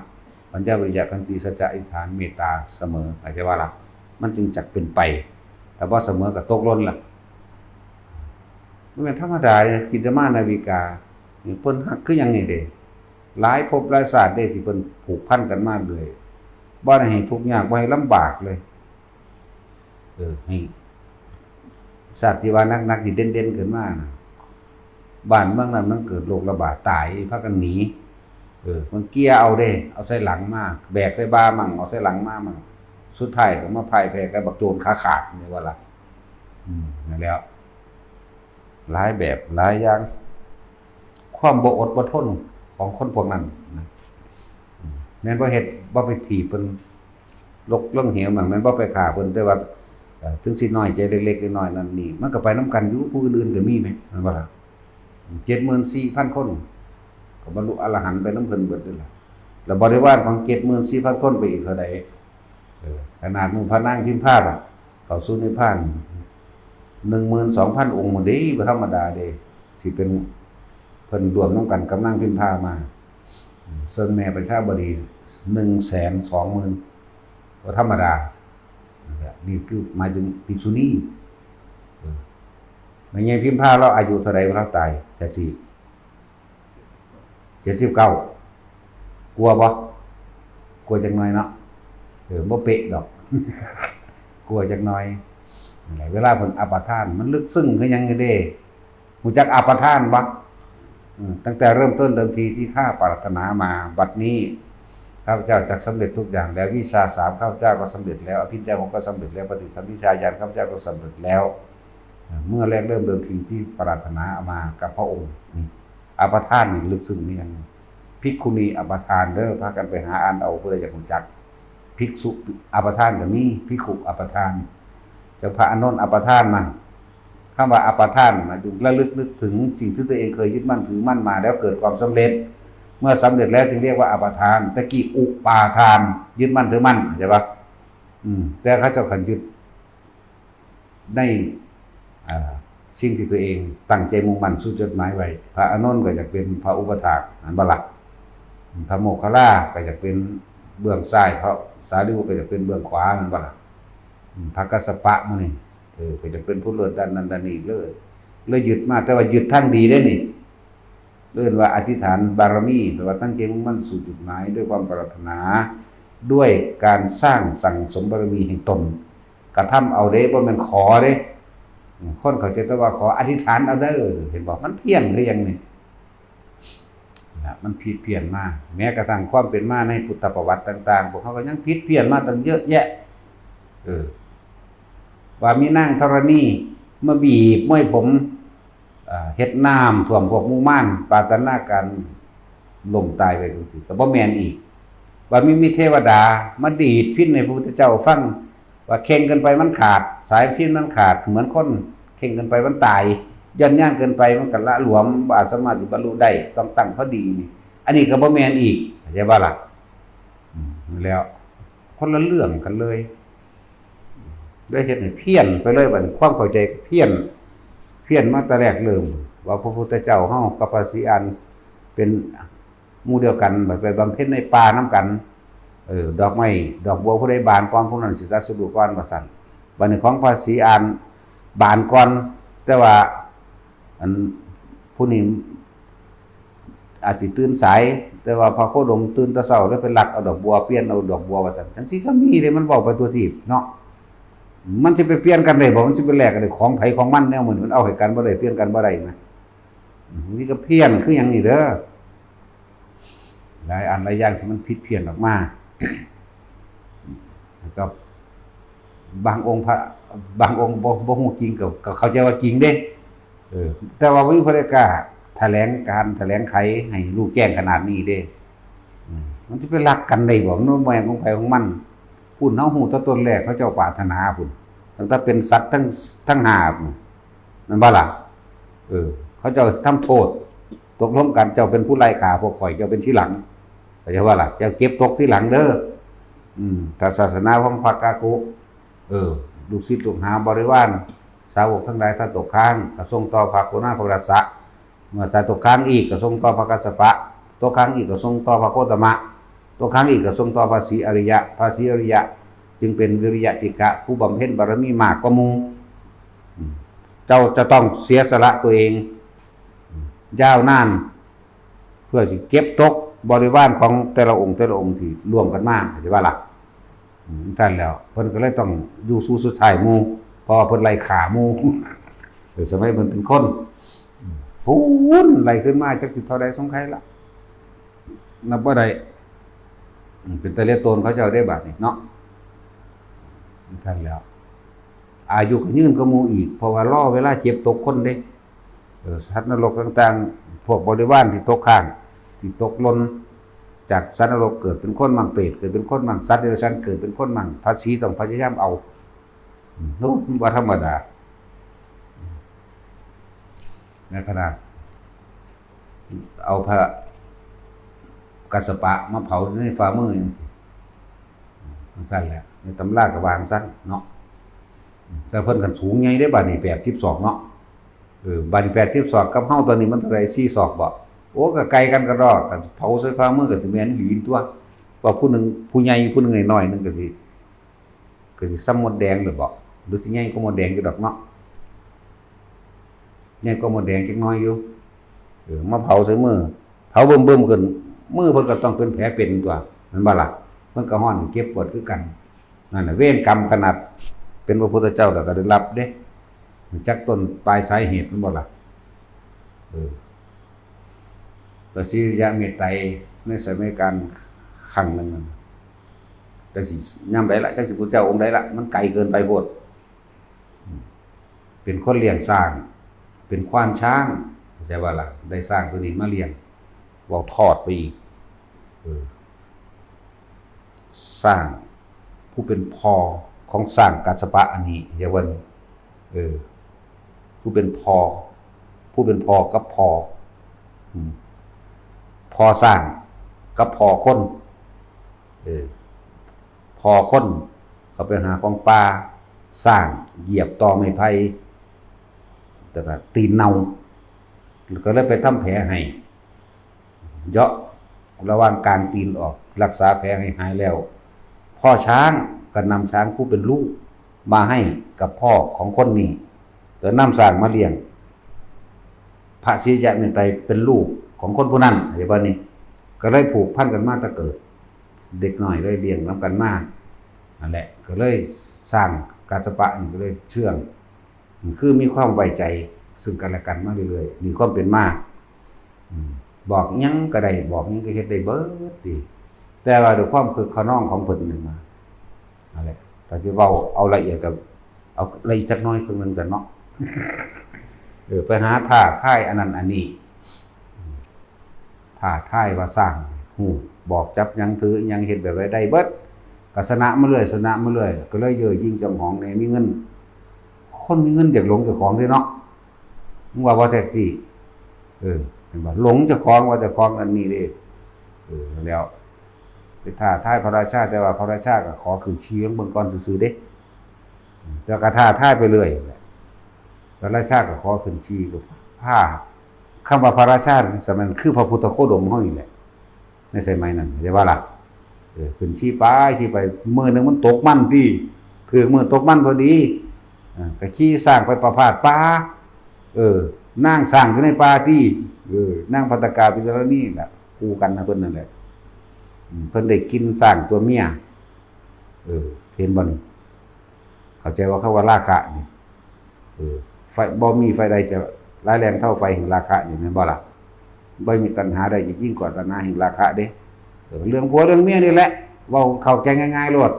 ปัญญา วิริยะ ขันติ สัจจะ อธิษฐาน เมตตา เสมอ เข้าใจว่าล่ะ มันจึงจักเป็นไป ถ้าบ่เสมอก็ตกหล่นล่ะ มันเป็นธรรมดาเลย กิจจามานาวิกา เพิ่นฮักคือหยังนี่เด้ หลายภพหลายชาติเด้ที่เพิ่นผูกพันกันมาเรื่อย บ่ได้ให้ทุกข์ยาก บ่ให้ลำบากเลย เออ ให้ชาติที่ว่าหนักๆ ที่เด่นๆ ขึ้นมาน่ะ บ้านเมืองนั้นมันเกิดโรคระบาดตาย พากันหนี เออ มันเกี่ยเอาเด้ เอาใส่หลังมา แบกใส่บ่ามั่ง เอาใส่หลังมามั่ง สุดท้ายก็มาพ่ายแพ้กับบักโจรขาขาด นี่ว่าล่ะ อืม นั่นแหล้ว หลายแบบหลายอย่าง ความบ่อดบ่ทนของคนพวกนั้นนะ อืม แม่นบ่เฮ็ด บ่ไปถีบเพิ่น ลกลงเหวมั่ง แม่นบ่ไปฆ่าเพิ่น แต่ว่า เอ่อ ถึงสิน้อยใจเล็กๆ น้อยๆ นั่นนี่ มันก็ไปนำกันอยู่ ผู้อื่นๆ ก็มีแหม แม่นบ่ล่ะ เจ็ดหมื่นสี่พันคน ก็บรรลุอรหันต์ไปนำเพิ่นเบิดนั่นล่ะ แล้วบริวารของเจ็ดหมื่นสี่พันคนไปอีกเท่าใด เออ ขนาดหมู่พระนางพิมพาล่ะ เข้าสู่นิพพาน หนึ่งหมื่นสองพันองค์หมดเด้ บ่ธรรมดาเด้ สิเป็น เพิ่นร่วมนำกันกับนางพิมพามา อืม ส่วนแม่ประชาบดี หนึ่งแสนสองหมื่น บ่ธรรมดา นั่นแหละ นี่คือหมายถึงภิกษุณี เออ แม่ใหญ่พิมพาลาวอายุเท่าใดลาวตาย จักสิ เจ็ดสิบเก้า กลัวบ่ กลัวจักหน่อยเนาะ เออ บ่เป๊ะดอก กลัวจักหน่อย นั่นแหละ เวลาเพิ่นอัปทาน มันลึกซึ้งคือหยังอยู่เด้ รู้จักอัปปทานบ่? อืม ตั้งแต่เริ่มต้นเดิมทีที่ข้าปรารถนามา บัดนี้ข้าพเจ้าจักสำเร็จทุกอย่างแล้ว วิชาสามข้าพเจ้าก็สำเร็จแล้ว อภิญญาหกก็สำเร็จแล้ว ปฏิสัมภิญญาญาณข้าพเจ้าก็สำเร็จแล้ว เมื่อแรกเริ่มเดิมทีที่ปรารถนามากับพระองค์ นี่ อัปปทานนี่ลึกซึ้งนี่ยัง ภิกขุณีอัปปทานเด้อ พากันไปหาอ่านเอา ผู้ใดอยากรู้จัก ภิกษุอัปปทานก็มี ภิกขุอัปปทาน เจ้าพระอานนท์อัปปทานนั่น คำว่าอัปปทานหมายถึงระลึกนึกถึงสิ่งที่ตัวเองเคยยึดมั่นถือมั่นมาแล้วเกิดความสำเร็จ เมื่อสำเร็จแล้วจึงเรียกว่าอัปปทาน ตะกี้อุปาทาน ยึดมั่นถือมั่น เข้าใจปะ? อืม แต่เขาเจ้าคันยึดใน อ่า สิ่งที่ตัวเองตั้งใจมุ่งมั่นสู่จุดหมายไว้ พระอานนท์ก็อยากเป็นพระอุปัฏฐาก หันบ่ล่ะ? พระโมคคัลลาก็อยากเป็นเบื้องซ้าย พระสารีบุตรก็อยากเป็นเบื้องขวา หันบ่ล่ะ? อืม พระกัสสปะหมู่นี่ เออ ก็อยากเป็นผู้เลิศด้านนั้นด้านนี้ เลย เลยยึดมา แต่ว่ายึดทางดีเด้นี่ เรียกว่าอธิษฐานบารมี แปลว่าตั้งใจมุ่งมั่นสู่จุดหมายด้วยความปรารถนา ด้วยการสร้างสั่งสมบารมีแห่งตน กระทำเอาเด้ บ่แม่นขอเด้ คนเข้าใจแต่ว่าขออธิษฐานเอาเด้อ เห็นบ่? มันเพี้ยนหรือยังนี่ นะ มันผิดเพี้ยนมา แม้กระทั่งความเป็นมาในพุทธประวัติต่างๆ พวกเขาก็ยังผิดเพี้ยนมาตั้งเยอะแยะ เออ ว่ามีนางธรณีมาบีบมวยผม เอ่อ เฮ็ดน้ำท่วมพวกหมู่มาร ปรารถนาการล้มตายไปจังซี่ ก็บ่แม่นอีก ว่ามี มีเทวดามาดีดพิณให้พระพุทธเจ้าฟัง ว่าเข่งเกินไปมันขาด สายพิณมันขาด เหมือนคนเข่งเกินไปมันตาย ย่อนยานเกินไปมันก็หละหลวม บ่อาจสามารถสิบรรลุได้ ต้องตั้งพอดีนี่ อันนี้ก็บ่แม่นอีก เข้าใจบ่ล่ะ? อืม แล้ว คนละเรื่องกันเลย ได้เฮ็ดให้เพี้ยนไปเลย บัดนี้ความเข้าใจก็เพี้ยน เพี้ยนมาแต่แรกเริ่ม ว่าพระพุทธเจ้าเฮากับพระศรีอานเป็นหมู่เดียวกัน บัดไปบำเพ็ญในป่านำกัน เออ ดอกไม้ดอกบัวผู้ใดบานก่อน ผู้นั้นสิตรัสรู้ก่อน ว่าซั่น บัดนี้ของพระศรีอานบานก่อน แต่ว่า อันผู้นี้อาจสิตื่นสาย แต่ว่าพระโคดมตื่นแต่เช้า แล้วไปลักเอาดอกบัว เปลี่ยนเอาดอกบัว ว่าซั่น จังซี่ก็มีเด้ มันเว้าไปทั่วทีปเนาะ มันสิไปเปลี่ยนกันได้บ่? มันสิไปแลกกันได้ ของไผของมัน แนวมื้อนี้มันเอาให้กันบ่ได้ เปลี่ยนกันบ่ได้นะ อืม นี่ก็เพี้ยนคือหยังนี่เด้อ หลายอันหลายอย่างที่มันผิดเพี้ยนออกมา แล้วก็บางองค์พระ บางองค์บ่ บ่ฮู้จริงก็ ก็เข้าใจว่าจริงเด้ เออ แต่ว่าบ่มีผู้ใดกล้าแถลงการแถลงไขให้รู้แจ้งขนาดนี้เด้ อืม มันสิไปลักกันได้บ่? มันบ่แม่นของไผของมัน พุ้นเฮาฮู้แต่ต้นแรกเขาเจ้าปรารถนาพุ้น ตั้งแต่เป็นสัตว์ทั้ง ทั้งห้าพุ้น แม่นบ่ล่ะ? เออ เขาเจ้าทำโทษ ตกลงกัน เจ้าเป็นผู้ไล่ฆ่าพวกข้อย เจ้าเป็นทีหลัง เข้าใจบ่ล่ะ? เจ้าเก็บตกทีหลังเด้อ อืม ถ้าศาสนาของพระกาโกะ เออ ลูกศิษย์ลูกหาบริวาร สาวกทั้งหลาย ถ้าตกค้างก็ส่งต่อพระโกนาคราช เมื่อถ้าตกค้างอีกก็ส่งต่อพระกัสสปะ ตกค้างอีกก็ส่งต่อพระโคตมะ ตกค้างอีกก็ส่งต่อพระศรีอริยะ พระศรีอริยะจึงเป็นวิริยะทิกะ ผู้บำเพ็ญบารมีมากกว่าหมู่ อืม เจ้าจะต้องเสียสละตัวเอง อืม ยาวนาน เพื่อสิเก็บตกบริวารของแต่ละองค์แต่ละองค์ที่ร่วมกันมา เข้าใจบ่ล่ะ? อืม ซั่นแล้ว เพิ่นก็เลยต้องอยู่สู่สุดท้ายหมู่ เพราะว่าเพิ่นไล่ฆ่าหมู่ เออ สมัยเพิ่นเป็นคน อืม พู้นไล่ขึ้นมาจักสิเท่าใดสงไขละ นับบ่ได้ อืม เป็นตาเหลือโตนเขาเจ้าเด้บาดนี้เนาะ ซั่นแล้ว อายุก็ยืนกว่าหมู่อีก เพราะว่ารอเวลาเก็บตกคนเด้ เออ สัตว์นรกต่างๆ พวกบริวารที่ตกค้าง ที่ตกหล่นจากสัตว์นรก เกิดเป็นคนมั่ง เปรตเกิดเป็นคนมั่ง สัตว์เดรัจฉานเกิดเป็นคนมั่ง พระศรีต้องพยายามเอา อืม โอ้ บ่ธรรมดา ในขนาดเอาพระกัสสปะมาเผาในฝ่ามือจังซี่ จังซั่นแหละ ในตำราก็ว่าจังซั่นเนาะ แต่เพิ่นคันสูงใหญ่เด้ บาดนี้แปดสิบศอกเนาะ เออ บาดนี้แปดสิบศอกกับเฮาตอนนี้มันเท่าใด สี่ศอกบ่? โอ้ ก็ไกลกันกะดอก คันเผาใส่ฝ่ามือก็สิแม่นอีหลีตั๊ว ว่าผู้หนึ่งผู้ใหญ่ผู้หนึ่งน้อยๆหนึ่งก็สิ ก็สิส่ำมดแดงหรือบ่ หรือสิใหญ่กว่ามดแดงอยู่ดอกเนาะ ใหญ่กว่ามดแดงจักหน่อยอยู่ เออ มาเผาใส่มือ เผาบึ้มๆขึ้น มือเพิ่นก็ต้องเป็นแผลเป็นตั๊ว แม่นบ่ล่ะ? เพิ่นก็ฮ้อนเจ็บปวดคือกัน นั่นน่ะ เวรกรรมขนาดเป็นพระพุทธเจ้าแล้วก็ได้รับเด้ จักต้นปลายสาเหตุมันบ่ล่ะ? เออ พระศรีอริยะเมตไตรในสมัยการครั้งหนึ่งนั่น จักสิยามใดละ จักสิพุทธเจ้าองค์ใดละ มันไกลเกินไปโพด เป็นคนเลี้ยงช้าง เป็นควานช้าง เข้าใจบ่ล่ะ ได้ช้างตัวนี้มาเลี้ยง เว้าทอดไปอีก เออ ช้าง ผู้เป็นพ่อของช้างกัสสปะอันนี้ อย่าว่านี่ เออ ผู้เป็นพ่อ ผู้เป็นพ่อกับพ่อ อืม พ่อช้างกับพ่อคน เออ พ่อคนก็ไปหาของป่า ช้างเหยียบตอไม้ไผ่ แล้วก็ตีนเน่า ก็เลยไปทำแผลให้ เยาะระหว่างกลางตีนออก รักษาแผลให้หายแล้ว พ่อช้างก็นำช้างผู้เป็นลูกมาให้กับพ่อของคนนี้ ก็นำช้างมาเลี้ยง พระศรีอริยะเมตไตรเป็นลูกของคนผู้นั้น เห็นบ่นี่ ก็เลยผูกพันกันมาแต่เกิด เด็กน้อยเลยเลี้ยงนำกันมา นั่นแหละ ก็เลยช้างกัสสปะนี่ก็เลยเชื่อง คือมีความไว้ใจซึ่งกันและกันมาเรื่อยๆ นี่ความเป็นมา อืม บอกหยังก็ได้ บอกหยังก็เฮ็ดได้เบิดติ แต่ว่าด้วยความคึกคะนองของเพิ่นนั่นนะ นั่นแหละ ถ้าสิเว้าเอาละเอียดก็เอาละเอียดจักหน่อยเพิ่นว่าซั่นเนาะ เออ ไปหาท้าทายอันนั้นอันนี้ ท้าทายว่าช้างฮู้ บอกจับหยังถือหยังเฮ็ดแบบใดได้เบิด ก็ชนะมาเรื่อย ชนะมาเรื่อย ก็เลยเย่อหยิ่งจองหองแหน่ มีเงิน คนมีเงินอยากหลงเจ้าของเด้เนาะ มึงว่าบ่แท็กซี่ เออ เห็นบ่ หลงเจ้าของว่าเจ้าของอันนี้เด้ เออ แล้ว ไปท้าทายพระราชา แต่ว่าพระราชาก็ขอขึ้นชีเบิ่งก่อนซื่อๆเด้ แต่ก็ท้าทายไปเรื่อย พระราชาก็ขอขึ้นชีก็พา คำว่าพระราชาสมัยนั้นคือพระพุทธโคดมเฮานี่แหละ ในสมัยนั้น เข้าใจบ่ล่ะ เออ ขึ้นชีไป ชีไป มื้อหนึ่งมันตกมันติ ถืกมื้อตกมันพอดี อ่า ก็ขี่ช้างไปประพาสป่า เออ นางช้างอยู่ในป่าติ เออ นางพัตตกาปิสารณีน่ะ คู่กันนะเพิ่นนั่นแหละ อืม เพิ่นได้กินช้างตัวเมีย เออ เห็นบ่นี่ เข้าใจว่าคำว่าราคะนี่ เออ ไฟ บ่มีไฟใดจะร้ายแรงเท่าไฟแห่งราคะนี่ แม่นบ่ล่ะ บ่มีตัณหาใดจะยิ่งกว่าตัณหาแห่งราคะเด้ เออ เรื่องผัวเรื่องเมียนี่แหละ เว้าเข้าใจง่ายๆโลด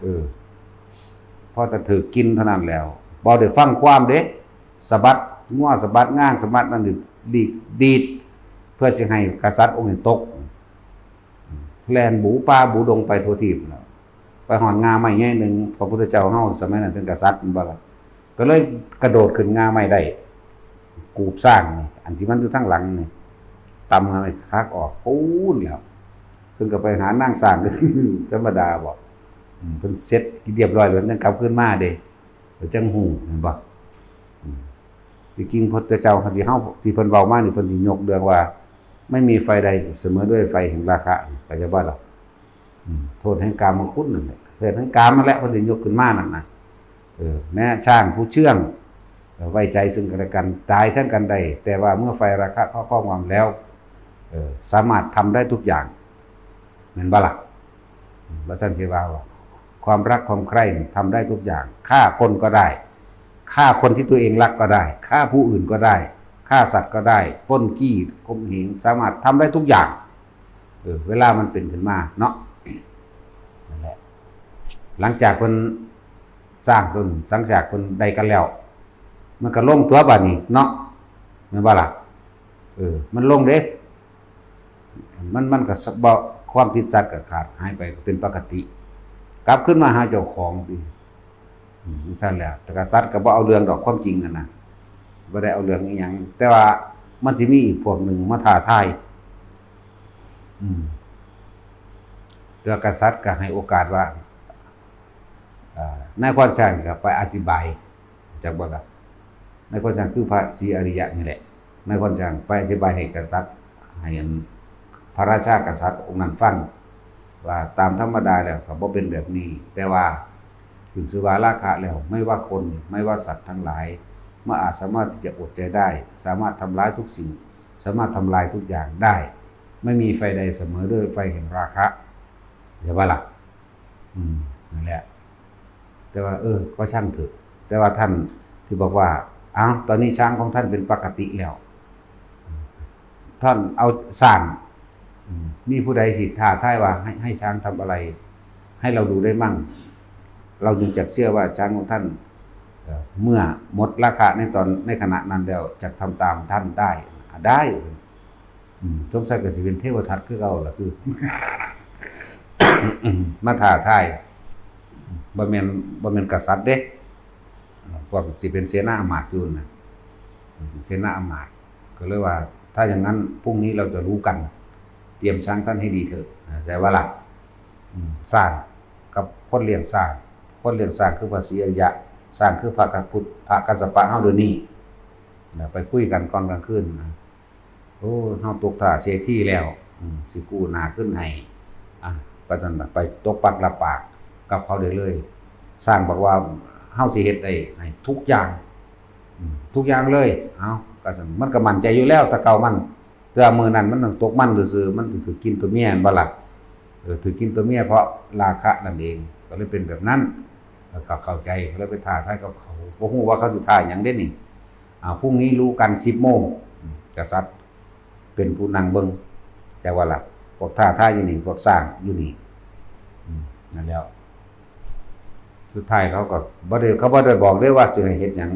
เออ พอแต่ถืกกินเท่านั้นแล้ว บ่ได้ฟังความเด้ สะบัดงัวสะบัดง่างสะบัดนั่นดีด ดีด เพื่อสิให้กษัตริย์องค์นี้ตก แล่นบูป่าบูดงไปทั่วทีปแล้ว ไปฮอดง่าไม้ใหญ่หนึ่ง พระพุทธเจ้าเฮาสมัยนั้นเป็นกษัตริย์แม่นบ่ล่ะ ก็เลยกระโดดขึ้นง่าไม้ได้ กูบช้างนี่ อันที่มันอยู่ทางหลังนี่ ตำง่าไม้คักออก ปู๊นแล้ว เพิ่นก็ไปหานางช้าง ธรรมดาบ่ อืม เพิ่นเสร็จเรียบร้อยแล้ว ยังกลับคืนมาเด้ แล้วจังฮู้ แม่นบ่ อืม ที่จริงพระพุทธเจ้าที่เฮา ที่เพิ่นเว้ามานี่ เพิ่นสิยกเรื่องว่า ไม่มีไฟใดเสมอด้วยไฟแห่งราคะ เข้าใจบ่ล่ะ อืม โทษแห่งกามคุณนั่นแหละ โทษแห่งกามนั่นแหละ เพิ่นสิยกขึ้นมานั่นน่ะ เออ แม้ช้างผู้เชื่อง เอ่อ ไว้ใจซึ่งกันและกัน ตายแทนกันได้ แต่ว่าเมื่อไฟราคะเข้าครอบงำแล้ว เออ สามารถทำได้ทุกอย่าง แม่นบ่ล่ะ อืม ว่าซั่นสิว่า ความรักความใคร่นี่ทำได้ทุกอย่าง ฆ่าคนก็ได้ ฆ่าคนที่ตัวเองรักก็ได้ ฆ่าผู้อื่นก็ได้ ฆ่าสัตว์ก็ได้ ปล้นจี้ข่มเหง สามารถทำได้ทุกอย่าง เออ เวลามันเป็นขึ้นมาเนาะ นั่นแหละ หลังจากเพิ่นสร้างเพิ่น หลังจากเพิ่นได้กันแล้ว มันก็ลงตัวบัดนี้เนาะ แม่นบ่ล่ะ เออ มันลงเด้ มัน มันก็สะ บ่ ความติดสัตว์ก็ขาดหายไป ก็เป็นปกติ กลับคืนมาหาเจ้าของติ อืม จั่งซั้นแหละ แต่กษัตริย์ก็บ่เอาเรื่องดอก ความจริงนั่นนะ บ่ได้เอาเรื่องอิหยัง แต่ว่ามันสิมีอีกพวกหนึ่งมาท้าทาย อืม แต่ว่ากษัตริย์ก็ให้โอกาสว่า อ่า นายควานช้างก็ไปอธิบาย จักบ่ล่ะ นายควานช้างคือพระศรีอริยะนี่แหละ นายควานช้างไปอธิบายให้กษัตริย์ ให้อันพระราชากษัตริย์องค์นั้นฟัง ว่าตามธรรมดาแล้วก็บ่เป็นแบบนี้ แต่ว่าขึ้นชื่อว่าราคะแล้ว ไม่ว่าคน ไม่ว่าสัตว์ทั้งหลาย มันอาจสามารถที่จะอดใจได้ สามารถทำร้ายทุกสิ่ง สามารถทำลายทุกอย่างได้ ไม่มีไฟใดเสมอด้วยไฟแห่งราคะ เข้าใจบ่ล่ะ อืม นั่นแหละ แต่ว่า เออ ก็ช่างเถอะ แต่ว่าท่านที่บอกว่า อ้าว ตอนนี้ช้างของท่านเป็นปกติแล้ว ท่านเอาช้าง อืม มีผู้ใดสิท้าทายว่าให้ ให้ช้างทำอะไร ให้เราดูได้มั่ง เราจึงจะเชื่อว่าช้างของท่าน เอ่อ เมื่อหมดราคะในตอน ในขณะนั้นแล้ว จะทำตามท่านได้ อ่ะ ได้ อืม สงสัยก็สิเป็นเทวทัตคือเก่าล่ะ คือ มาท้าทาย บ่แม่น บ่แม่นกษัตริย์เด้ พวกสิเป็นเสนาอำมาตย์อยู่นะ เสนาอำมาตย์ ก็เลยว่า ถ้าอย่างนั้นพรุ่งนี้เราจะรู้กัน เตรียมช้างท่านให้ดีเถอะ นะ แต่ว่าล่ะ อืม ช้างกับคนเลี้ยงช้าง คนเลี้ยงช้างคือพระศรีอริยะ ช้างคือพระกัสสปะ พระกัสสปะเฮาเดี๋ยวนี้ นะ ไปคุยกันก่อนกลางคืนนะ โอ้ เฮาตกท่าเศรษฐีแล้ว อืม สิกู้หน้าคืนให้ อ่ะ ก็ซั่นน่ะ ไปตกปักรับปากกับเขาได้เลย ช้างบอกว่า เฮาสิเฮ็ดได้ให้ทุกอย่าง อืม ทุกอย่างเลย เอ้า ก็ซั่น มันก็มั่นใจอยู่แล้ว แต่เก่ามัน แต่ว่ามื้อนั้นมันต้องตกมันซื่อๆ มันถือกินตัวเมีย แม่นบ่ล่ะ เออ ถือกินตัวเมียเพราะราคะนั่นเอง ก็เลยเป็นแบบนั้น แล้วก็เข้าใจ ก็เลยไปท้าทายกับเขา บ่ฮู้ว่าเขาสิท้าหยังเด้นี่ อ่า พรุ่งนี้รู้กัน สิบโมง อืม กษัตริย์เป็นผู้นั่งเบิ่ง จักว่าล่ะ พวกท้าทายอยู่นี่ พวกช้างอยู่นี่ อืม นั่นแล้ว สุดท้ายเขาก็บ่ได้ เขาบ่ได้บอกเด้ว่าสิให้เฮ็ดหยัง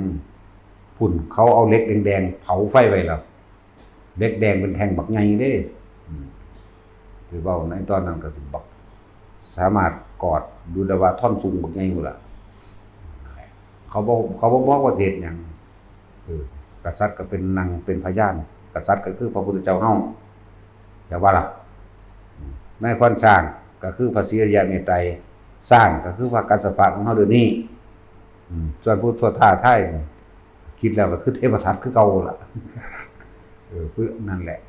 พุ่นเขาเอาเหล็กแดงๆ เผาไฟไว้แล้ว เหล็กแดงเป็นแท่งบักใหญ่เด้ อืม คือเว้าในตอนนั้นก็สิบัก สามารถกอดดูได้ว่าท่อนสูงบักใหญ่หมดล่ะ เขาบ่ เขาบ่บอกว่าสิเฮ็ดหยัง เออ กษัตริย์ก็เป็นนั่งเป็นพยาน กษัตริย์ก็คือพระพุทธเจ้าเฮา จักว่าล่ะ อืม นายควานช้างก็คือพระศรีอริยะเมตไตรย ช้างก็คือพระกัสสปะของเฮาเดี๋ยวนี้ อืม ส่วนผู้ท้าทายนี่ คิดแล้วก็คือเทพทัตคือเก่าล่ะ เออ เพื่อนั่นแหละ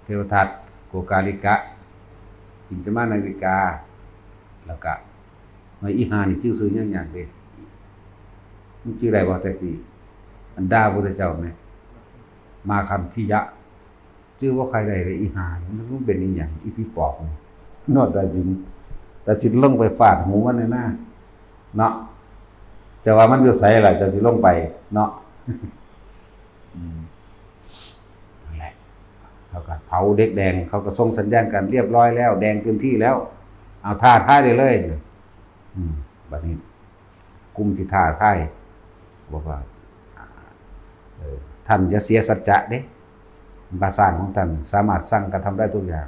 เทพทัต โกกาลิกะ จินจมานาวิกา แล้วก็ ไอ้อีห้านี่ชื่อซื่อยังยากเด้ มันชื่ออะไรวะ แท็กซี่ อันด่าพระพุทธเจ้าไหม มาคันธิยะ ชื่อว่าใครใดเลย อีห้านี่มันเป็นอีหยัง อีผีปอบนี่ เนาะ ตาจิน ตาจินลงไปฟาดหูมันเลยนะ เนาะ จะว่ามันอยู่ไสล่ะ เจ้าสิลงไป เนาะ อืม นั่นแหละ เขาก็เผาเหล็กแดง เขาก็ส่งสัญญาณกันเรียบร้อยแล้ว แดงเต็มที่แล้ว เอาท้าทายได้เลย อืม บัดนี้ กลุ่มที่ท้าทาย บอกว่า เอ่อ ท่านอย่าเสียสัจจะเด้ ว่าช้างของท่านสามารถสั่งกระทำได้ทุกอย่าง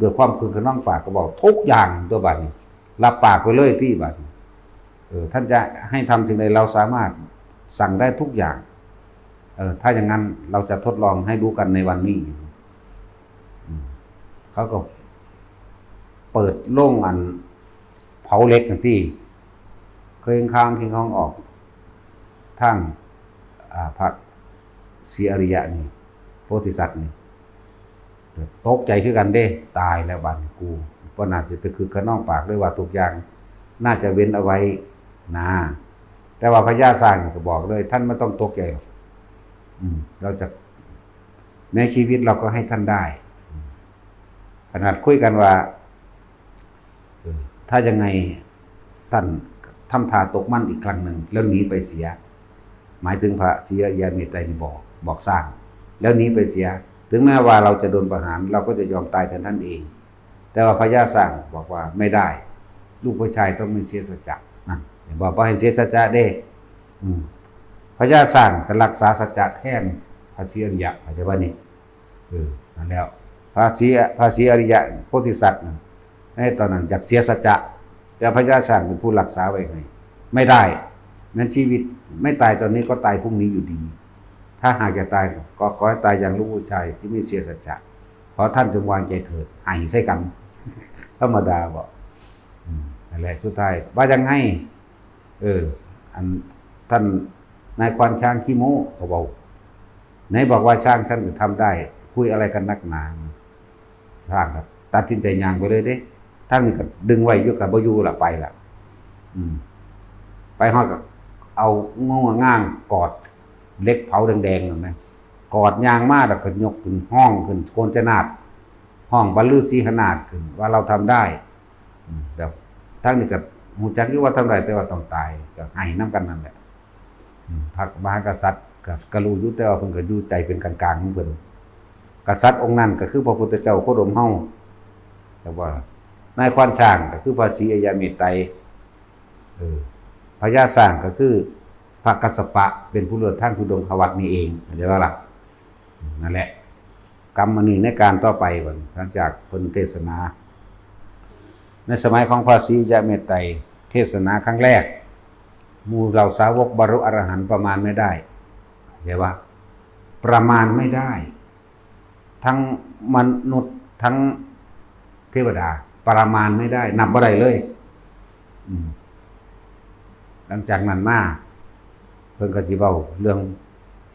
ด้วยความคึกขนองปากก็บอกทุกอย่างตัวบัดนี้ รับปากไปเลยที่บัดนี้ เออ ท่านจะให้ทำสิ่งใดเราสามารถสั่งได้ทุกอย่าง เออ ถ้าอย่างนั้นเราจะทดลองให้รู้กันในวันนี้ อืม เขาก็เปิดโล่งอันเผาเหล็กนั่นที่ เคยข้างที่ห้องออก ทาง อ่า พระศรีอริยะนี่ โพธิสัตว์นี่ ตกใจคือกันเด้ ตายแล้วบัดนี้กู บ่น่าสิไปคึกขนองปากเลยว่าทุกอย่าง น่าจะเว้นเอาไว้นะ แต่ว่าพญาช้างนี่ก็บอกเลย ท่านไม่ต้องตกใจหรอก อืม เราจะ ในชีวิตเราก็ให้ท่านได้ อืม ขนาดคุยกันว่า เออ ถ้ายังไงท่านทำท่าตกมันอีกครั้งหนึ่ง แล้วหนีไปเสีย หมายถึงพระศรีอริยะเมตไตรนี่บอก บอกช้าง แล้วหนีไปเสีย ถึงแม้ว่าเราจะโดนประหาร เราก็จะยอมตายแทนท่านเอง แต่ว่าพญาช้างบอกว่าไม่ได้ ลูกผู้ชายต้องไม่เสียสัจจะ นั่น เห็นบอกว่าให้เสียสัจจะเด้ อืม พญาช้างก็รักษาสัจจะแทนพระศรีอริยะ เข้าใจบ่นี่ เออ นั่นแล้ว พระศรี พระศรีอริยะโพธิสัตว์น่ะ ในตอนนั้นอยากเสียสัจจะ แต่พญาช้างเป็นผู้รักษาไว้ให้ ไม่ได้ แม้นชีวิตไม่ตายตอนนี้ก็ตายพรุ่งนี้อยู่ดี ถ้าหากจะตายก็ขอให้ตายอย่างลูกผู้ชายที่ไม่เสียสัจจะ ขอท่านจงวางใจเถิด ให้ใส่กัน ธรรมดาบอก อืม นั่นแหละ สุดท้าย ว่ายังไง เออ อันท่านนายควานช้างขี้โม้ เขาบอก ไหนบอกว่าช้างฉันจะทำได้ คุยอะไรกันนักหนา ช้างก็ตัดสินใจย่างไปเลยเด้ ทางนี้ก็ดึงไว้อยู่ ก็บ่อยู่ละ ไปละ อืม ไปฮอดก็เอางวงง่างกอดเหล็กเผาแดงๆนั่นนะ กอดย่างมาแล้วก็ยกขึ้นฮ้องขึ้นโกนจนาด ฮ้องบรรลือสีหนาดขึ้นว่าเราทำได้ อืม แล้วทางนี้ก็ฮู้จักอยู่ว่าทำได้ แต่ว่าต้องตาย ก็ให้นำกันนั่นแหละ อืม พระมหากษัตริย์ก็ ก็รู้อยู่ แต่ว่าเพิ่นก็อยู่ใจเป็นกลางๆของเพิ่น กษัตริย์องค์นั้นก็คือพระพุทธเจ้าโคดมเฮา แต่ว่านายควานช้างก็คือพระศรีอริยะเมตไตร เออ พญาช้างก็คือพระกัสสปะ เป็นผู้เลิศทางธุดงควัตรนี่เอง เข้าใจบ่ล่ะ? นั่นแหละ กรรมอันนี้ในการต่อไปบัดนี้ หลังจากเพิ่นเทศนา ในสมัยของพระศรีอริยะเมตไตร เทศนาครั้งแรก หมู่เหล่าสาวกบรรลุอรหันต์ประมาณไม่ได้ ใช่ปะ? ประมาณไม่ได้ ทั้งมนุษย์ทั้งเทวดา ประมาณไม่ได้ นับบ่ได้เลย อืม หลังจากนั้นมา เพิ่นก็สิเว้าเรื่อง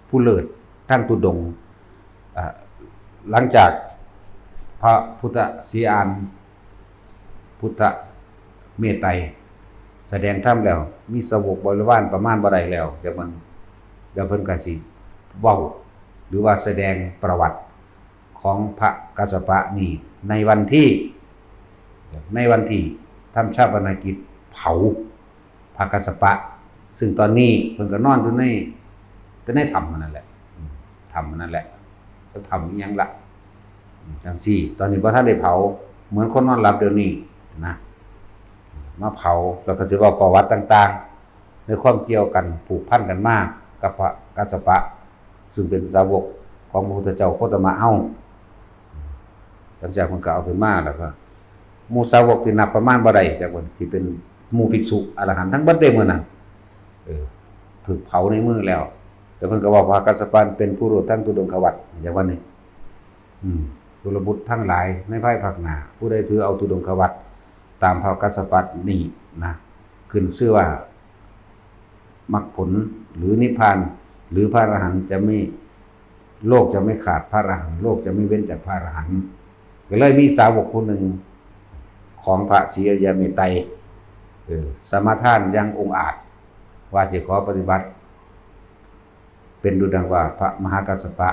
ผู้เลิศทางธุดงค์ อ่า หลังจากพระพุทธศรีอาน พุทธเมตไตร แสดงธรรมแล้ว มีสาวกบริวารประมาณบ่ได้แล้ว จักมัน แล้วเพิ่นก็สิเว้า หรือว่าแสดงประวัติของพระกัสสปะนี่ในวันที่ ในวันที่ทำฌาปนกิจเผาพระกัสสปะ ซึ่งตอนนี้เพิ่นก็นอนอยู่ใน แต่ในถ้ำมันนั่นแหละ อืม ถ้ำมันนั่นแหละ ก็ถ้ำอิหยังละ อืม จังซี่ ตอนนี้บ่ทันได้เผา เหมือนคนนอนหลับเดี๋ยวนี้นะ มาเผา แล้วก็สิเว้าประวัติต่างๆ ในความเกี่ยวกันผูกพันกันมากับพระกัสสปะ ซึ่งเป็นสาวกของพระพุทธเจ้าโคตมะเฮา หลังจากมันก็เอาขึ้นมาแล้วก็ หมู่สาวกที่นับประมาณบ่ได้ จากวันที่เป็นหมู่ภิกษุอรหันต์ทั้งเบิดเด้มื้อนั้น เออ ถูกเผาในมือแล้ว แต่เพิ่นก็ว่าพระกัสสปะเป็นผู้รู้ทั้งธุดงควัตร อย่างวันนี้ อืม กุลบุตรทั้งหลายในภายภาคหน้า ผู้ใดถือเอาธุดงควัตรตามพระกัสสปะนี่นะ ขึ้นชื่อว่ามรรคผลหรือนิพพาน หรือพระอรหันต์จะไม่ โลกจะไม่ขาดพระอรหันต์ โลกจะไม่เว้นจากพระอรหันต์ ก็เลยมีสาวกผู้หนึ่งของพระศรีอริยะเมตไตร เออ สมาทานอย่างองอาจ ว่าสิขอปฏิบัติ เป็นดุจดังว่าพระมหากัสสปะ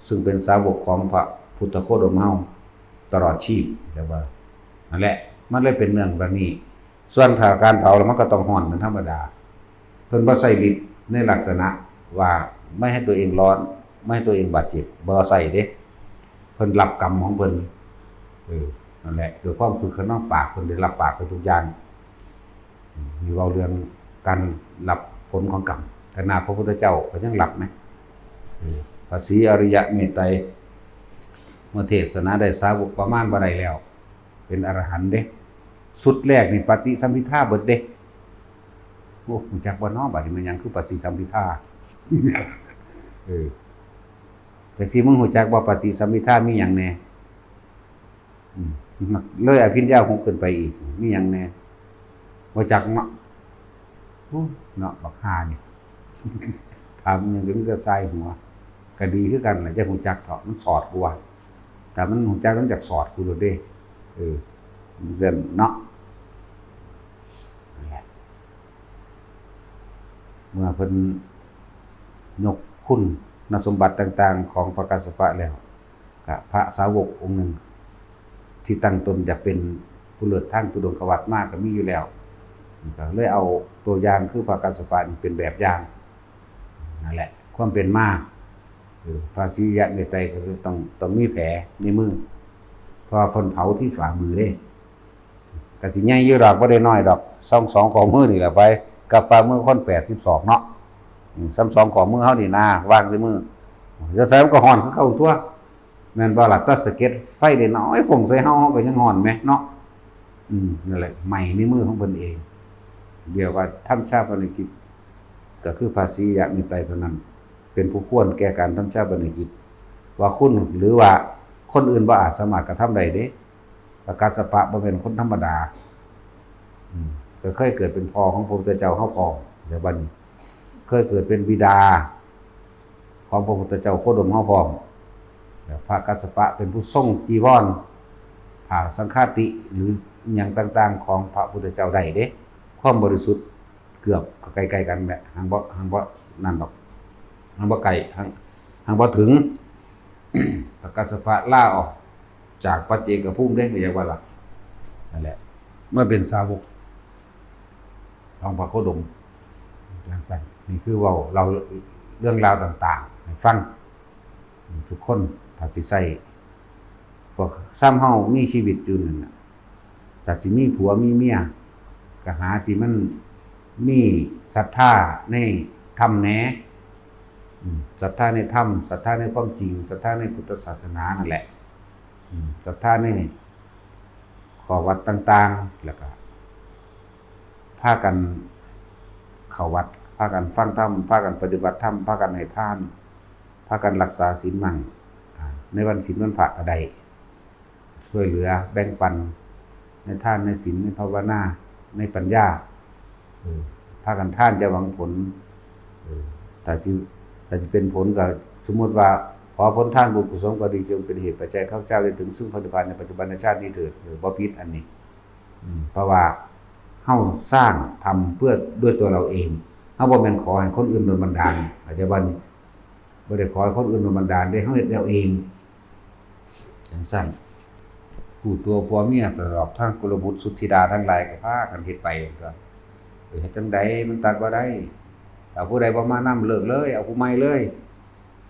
ซึ่งเป็นสาวกของพระพุทธโคดมเฮาตลอดชีพ แต่ว่า นั่นแหละ มันเลยเป็นเรื่องแบบนี้ ส่วนถ้าการเผาแล้วมันก็ต้องฮ้อนเป็นธรรมดา เพิ่นบ่ใช้ฤทธิ์ในลักษณะว่าไม่ให้ตัวเองร้อน ไม่ให้ตัวเองบาดเจ็บ บ่ใช้เด้ เพิ่นรับกรรมของเพิ่น เออ นั่นแหละ คือความคือขนองปาก เพิ่นได้รับปากไปทุกอย่าง อืม นี่เว้าเรื่องการรับผลของกรรม แต่หน้าพระพุทธเจ้าก็ยังรับไหม? เออ พระศรีอริยะเมตไตร เมื่อเทศนาได้สาวกประมาณบ่ได้แล้ว เป็นอรหันต์เด้ ชุดแรกนี่ปฏิสัมภิทาเบิดเด้ โอ้ รู้จักบ่น้อ บัดนี้มันหยังคือปฏิสัมภิทา เออ จักสิมึงรู้จักบ่ ปฏิสัมภิทามีหยังแหน่? อืม เลยอภิญญาหกขึ้นไปอีก มีหยังแหน่? บ่จักเนาะ อู้ เนาะ บักห่านี่ ถามหยังก็มีแต่สายหัว ก็ดีคือกันล่ะ จักรู้จักเถาะ มันสอดกูว่า ถ้ามันรู้จัก มันจักสอดกูโลดเด้ เออ จั่งซั้นเนาะ นั่นแหละ เมื่อเพิ่นยกคุณสมบัติต่างๆของพระกัสสปะแล้ว ก็พระสาวกองค์หนึ่งที่ตั้งตนอยากเป็นผู้เลิศทางธุดงควัตรมาก็มีอยู่แล้ว ก็เลยเอาตัวอย่างคือพระกัสสปะนี่เป็นแบบอย่าง นั่นแหละ ความเป็นมา เออ พระศรีอริยะเมตไตรก็คือต้อง ต้องมีแผลในมือ เพราะว่าเพิ่นเผาที่ฝ่ามือเด้ ก็สิใหญ่อยู่ดอก บ่ได้น้อยดอก ส่ำสองข้อมือนี่แหละไป กับฝ่ามือคนแปดสิบสองเนาะ อืม ส่ำสองข้อมือเฮานี่นะ วางใส่มือ จะใส่มันก็ฮ้อนคือเก่าตั๊ว แม่นบ่ล่ะ? แต่สะเก็ดไฟได้น้อยฝงใส่เฮา เฮาก็ยังฮ้อนแหมเนาะ อืม นั่นแหละ ไหม้ในมือของเพิ่นเอง เรียกว่าทำฌาปนกิจ ก็คือพระศรีอริยะเมตไตรเท่านั้น เป็นผู้ควรแก่การทำฌาปนกิจ ว่าคุณหรือว่าคนอื่นบ่อาจสามารถกระทำได้เด้ พระกัสสปะบ่เป็นคนธรรมดา อืม ก็เคยเกิดเป็นพ่อของพระพุทธเจ้าเฮาพร้อม แล้วบัดนี้ เคยเกิดเป็นบิดาของพระพุทธเจ้าโคดมเฮาพร้อม แล้วพระกัสสปะเป็นผู้ทรงจีวร ผ้าสังฆาติ หรืออิหยังต่างๆของพระพุทธเจ้าได้เด้ ความบริสุทธิ์เกือบก็ใกล้ๆกันแหละ หากบ่ หากบ่นั่นดอก หากบ่ใกล้ หาก หากบ่ถึง พระกัสสปะลาออกจากปัจเจกภูมิเด้ เรียกว่าล่ะ นั่นแหละ มาเป็นสาวกของพระโคดม จั่งซั้น นี่คือเว้า เล่าเรื่องราวต่างๆให้ฟัง ทุกคน ถ้าสิใช้ พวกซ้ำเฮามีชีวิตอยู่นั่นน่ะ ถ้าสิมีผัวมีเมีย ก็หาที่มันมีศรัทธาในธรรมแหน่ อืม ศรัทธาในธรรม ศรัทธาในความจริง ศรัทธาในพุทธศาสนานั่นแหละ อืม ศรัทธาในข้อวัดต่างๆ แล้วก็ พากันเข้าวัด พากันฟังธรรม พากันปฏิบัติธรรม พากันให้ทาน พากันรักษาศีลมั่ง อ่า ในวันศีลวันพระก็ได้ ช่วยเหลือแบ่งปัน ในทาน ในศีล ในภาวนา ในปัญญา เออ พากันทานอย่าหวังผล เออ ถ้าสิ ถ้าสิเป็นผลก็ สมมุติว่า ขอผลทานบุญกุศลก็ดี จงเป็นเหตุปัจจัยข้าพเจ้าได้ถึงซึ่งพระนิพพานในปัจจุบันชาตินี้เถิด เออ บ่ผิดอันนี้ อืม เพราะว่าเฮาสร้างธรรมเพื่อด้วยตัวเราเอง เฮาบ่แม่นขอให้คนอื่นโดนบันดาล เข้าใจบ่นี่ บ่ได้ขอให้คนอื่นโดนบันดาลเด้ เฮาเฮ็ดแล้วเอง จังซั่น ฮู้ตัวผัวเมียตลอด ทั้งกุลบุตรสุทธิดาทั้งหลายก็พากันเฮ็ดไป ก็ เออ เฮ็ดจั่งใดมันตัดบ่ได้ ถ้าผู้ใดบ่มานำ เลิกเลย เอาผู้ใหม่เลย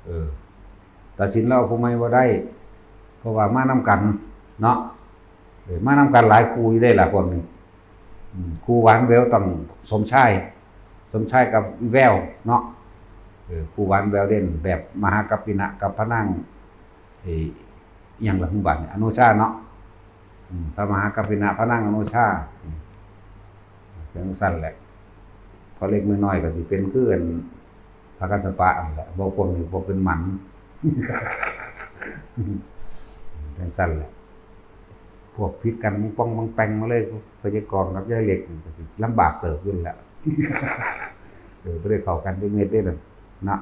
เออ ตัดสินแล้วเอาผู้ใหม่บ่ได้ เพราะว่ามานำกันเนาะ เออ มานำกันหลายคู่อยู่เด้ล่ะพวกนี้ อืม คู่หวานแหววต้องสมชาย สมชายกับแววเนาะ เออ คู่หวานแหววเด่นแบบมหากัปปินะกับพระนาง เอ้ย อิหยังล่ะ หึ บาดนี้ อโนชาเนาะ อืม พระมหากัปปินะ พระนางอโนชา อืม จังซั่นแหละ พอเล็กน้อยก็สิเป็นคืออันพระกัสสปะนั่นแหละ พวก พวกนี้พวกเป็นหมัน จังซั่นแหละ พวกผิดกันปองปองแปงมาเลย พญากองกับยายเล็กนี่ก็สิลำบากเติบอยู่แหละ เออ บ่ได้เข้ากันจักเม็ดเด้นั่นนะ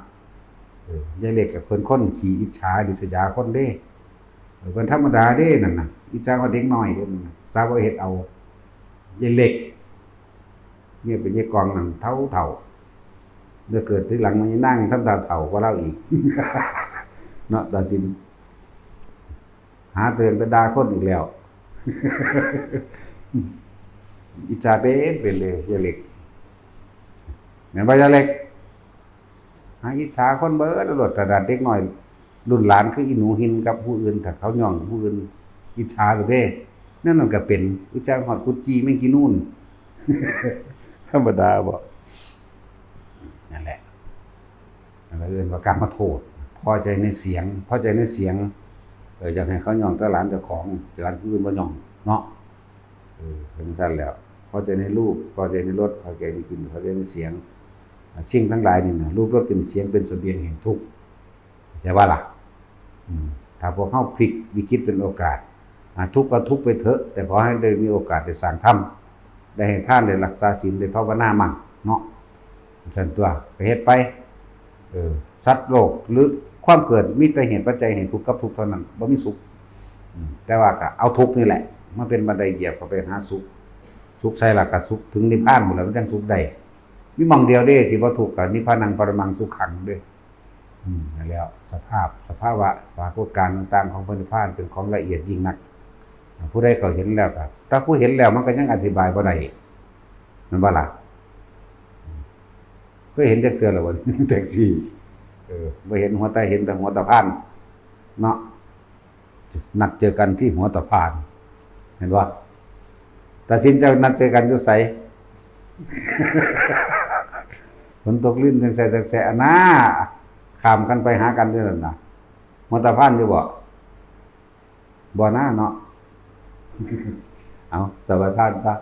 เออ ยายเล็กก็เพิ่นคนขี้อิจฉาริษยาคนเด้ เออ เพิ่นธรรมดาเด้นั่นน่ะ อิจฉาฮอดเด็กน้อยเด้นั่นน่ะ สาวบ่เฮ็ดเอา ยายเล็ก เนี่ยเป็นยายกองนั่นเฒ่าๆ เด้อ เกิดทีหลังมายายนางทำตาเฒ่ากว่าลาวอีก เนาะ ตัดสิน หาเรื่องแต่ด่าคนอีกแล้ว อิจฉาเป็น เป็นเลย ยายเล็ก แม่นบ่ยายเล็ก หาอิจฉาคนเบิดโลด ขนาดเด็กน้อย รุ่นหลานคืออีหนูหินกับผู้อื่น ถ้าเขาย่องผู้อื่น อิจฉาเลยเด้ นั่นนั่นก็เป็น อิจฉาฮอดกุดจี่แมงจี่นูน ธรรมดาบ่ นั่นแหละ อันนั้นเอิ้นว่ากามโทษ พอใจในเสียง พอใจในเสียง เออ อยากให้เขาย่องแต่หลานเจ้าของ หลานผู้อื่นบ่ย่องเนาะ เออ เป็นซั่นแล้ว พอใจในรูป พอใจในรส พอใจในกลิ่น พอใจในเสียง อ่ะ สิ่งทั้งหลายนี่นะ รูป รส กลิ่น เสียง เป็นเสบียงแห่งทุกข์ เข้าใจบ่ล่ะ อืม ถ้าพวกเฮาพลิกวิกฤตเป็นโอกาส อ่ะ ทุกข์ก็ทุกข์ไปเถอะ แต่ขอให้ได้มีโอกาสได้สร้างธรรม ได้ให้ทาน ได้รักษาศีล ได้ภาวนามั่งเนาะ ซั่นตั๊ว ก็เฮ็ดไป เออ สัตว์โลกหรือความเกิดมีแต่เหตุปัจจัยให้ทุกข์กับทุกข์เท่านั้น บ่มีสุข อืม แต่ว่าก็เอาทุกข์นี่แหละ มาเป็นบันไดเหยียบเข้าไปหาสุข สุขใสล่ะก็สุขถึงนิพพานพู้นแหละ มันจั่งสุขได้ มีหม่องเดียวเด้ที่บ่ทุกข์ ก็นิพพานังปรมังสุขังเด้ อืม นั่นแหละ สภาพ สภาวะ ปรากฏการณ์ต่างๆของพระนิพพานเป็นของละเอียดยิ่งนัก ผู้ใดเขาเห็นแล้วก็ ถ้าผู้เห็นแล้วมันก็ยังอธิบายบ่ได้ แม่นบ่ล่ะ เคยเห็นจักเทื่อแล้วบ่ แท็กซี่ เออ บ่เห็นหัวตา เห็นแต่หัวตาพาน เนาะ นัดเจอกันที่หัวตาพาน เห็นบ่ ตัดสินใจนัดเจอกันอยู่ไส ฝนตกลิ้นจั่งแซ่จั่งแซ่ อันน่า ข้ามกันไปหากันอยู่นั่นน่ะ หัวตาพานอยู่บ่ บ่น่าเนาะ เอา สมาทานซะ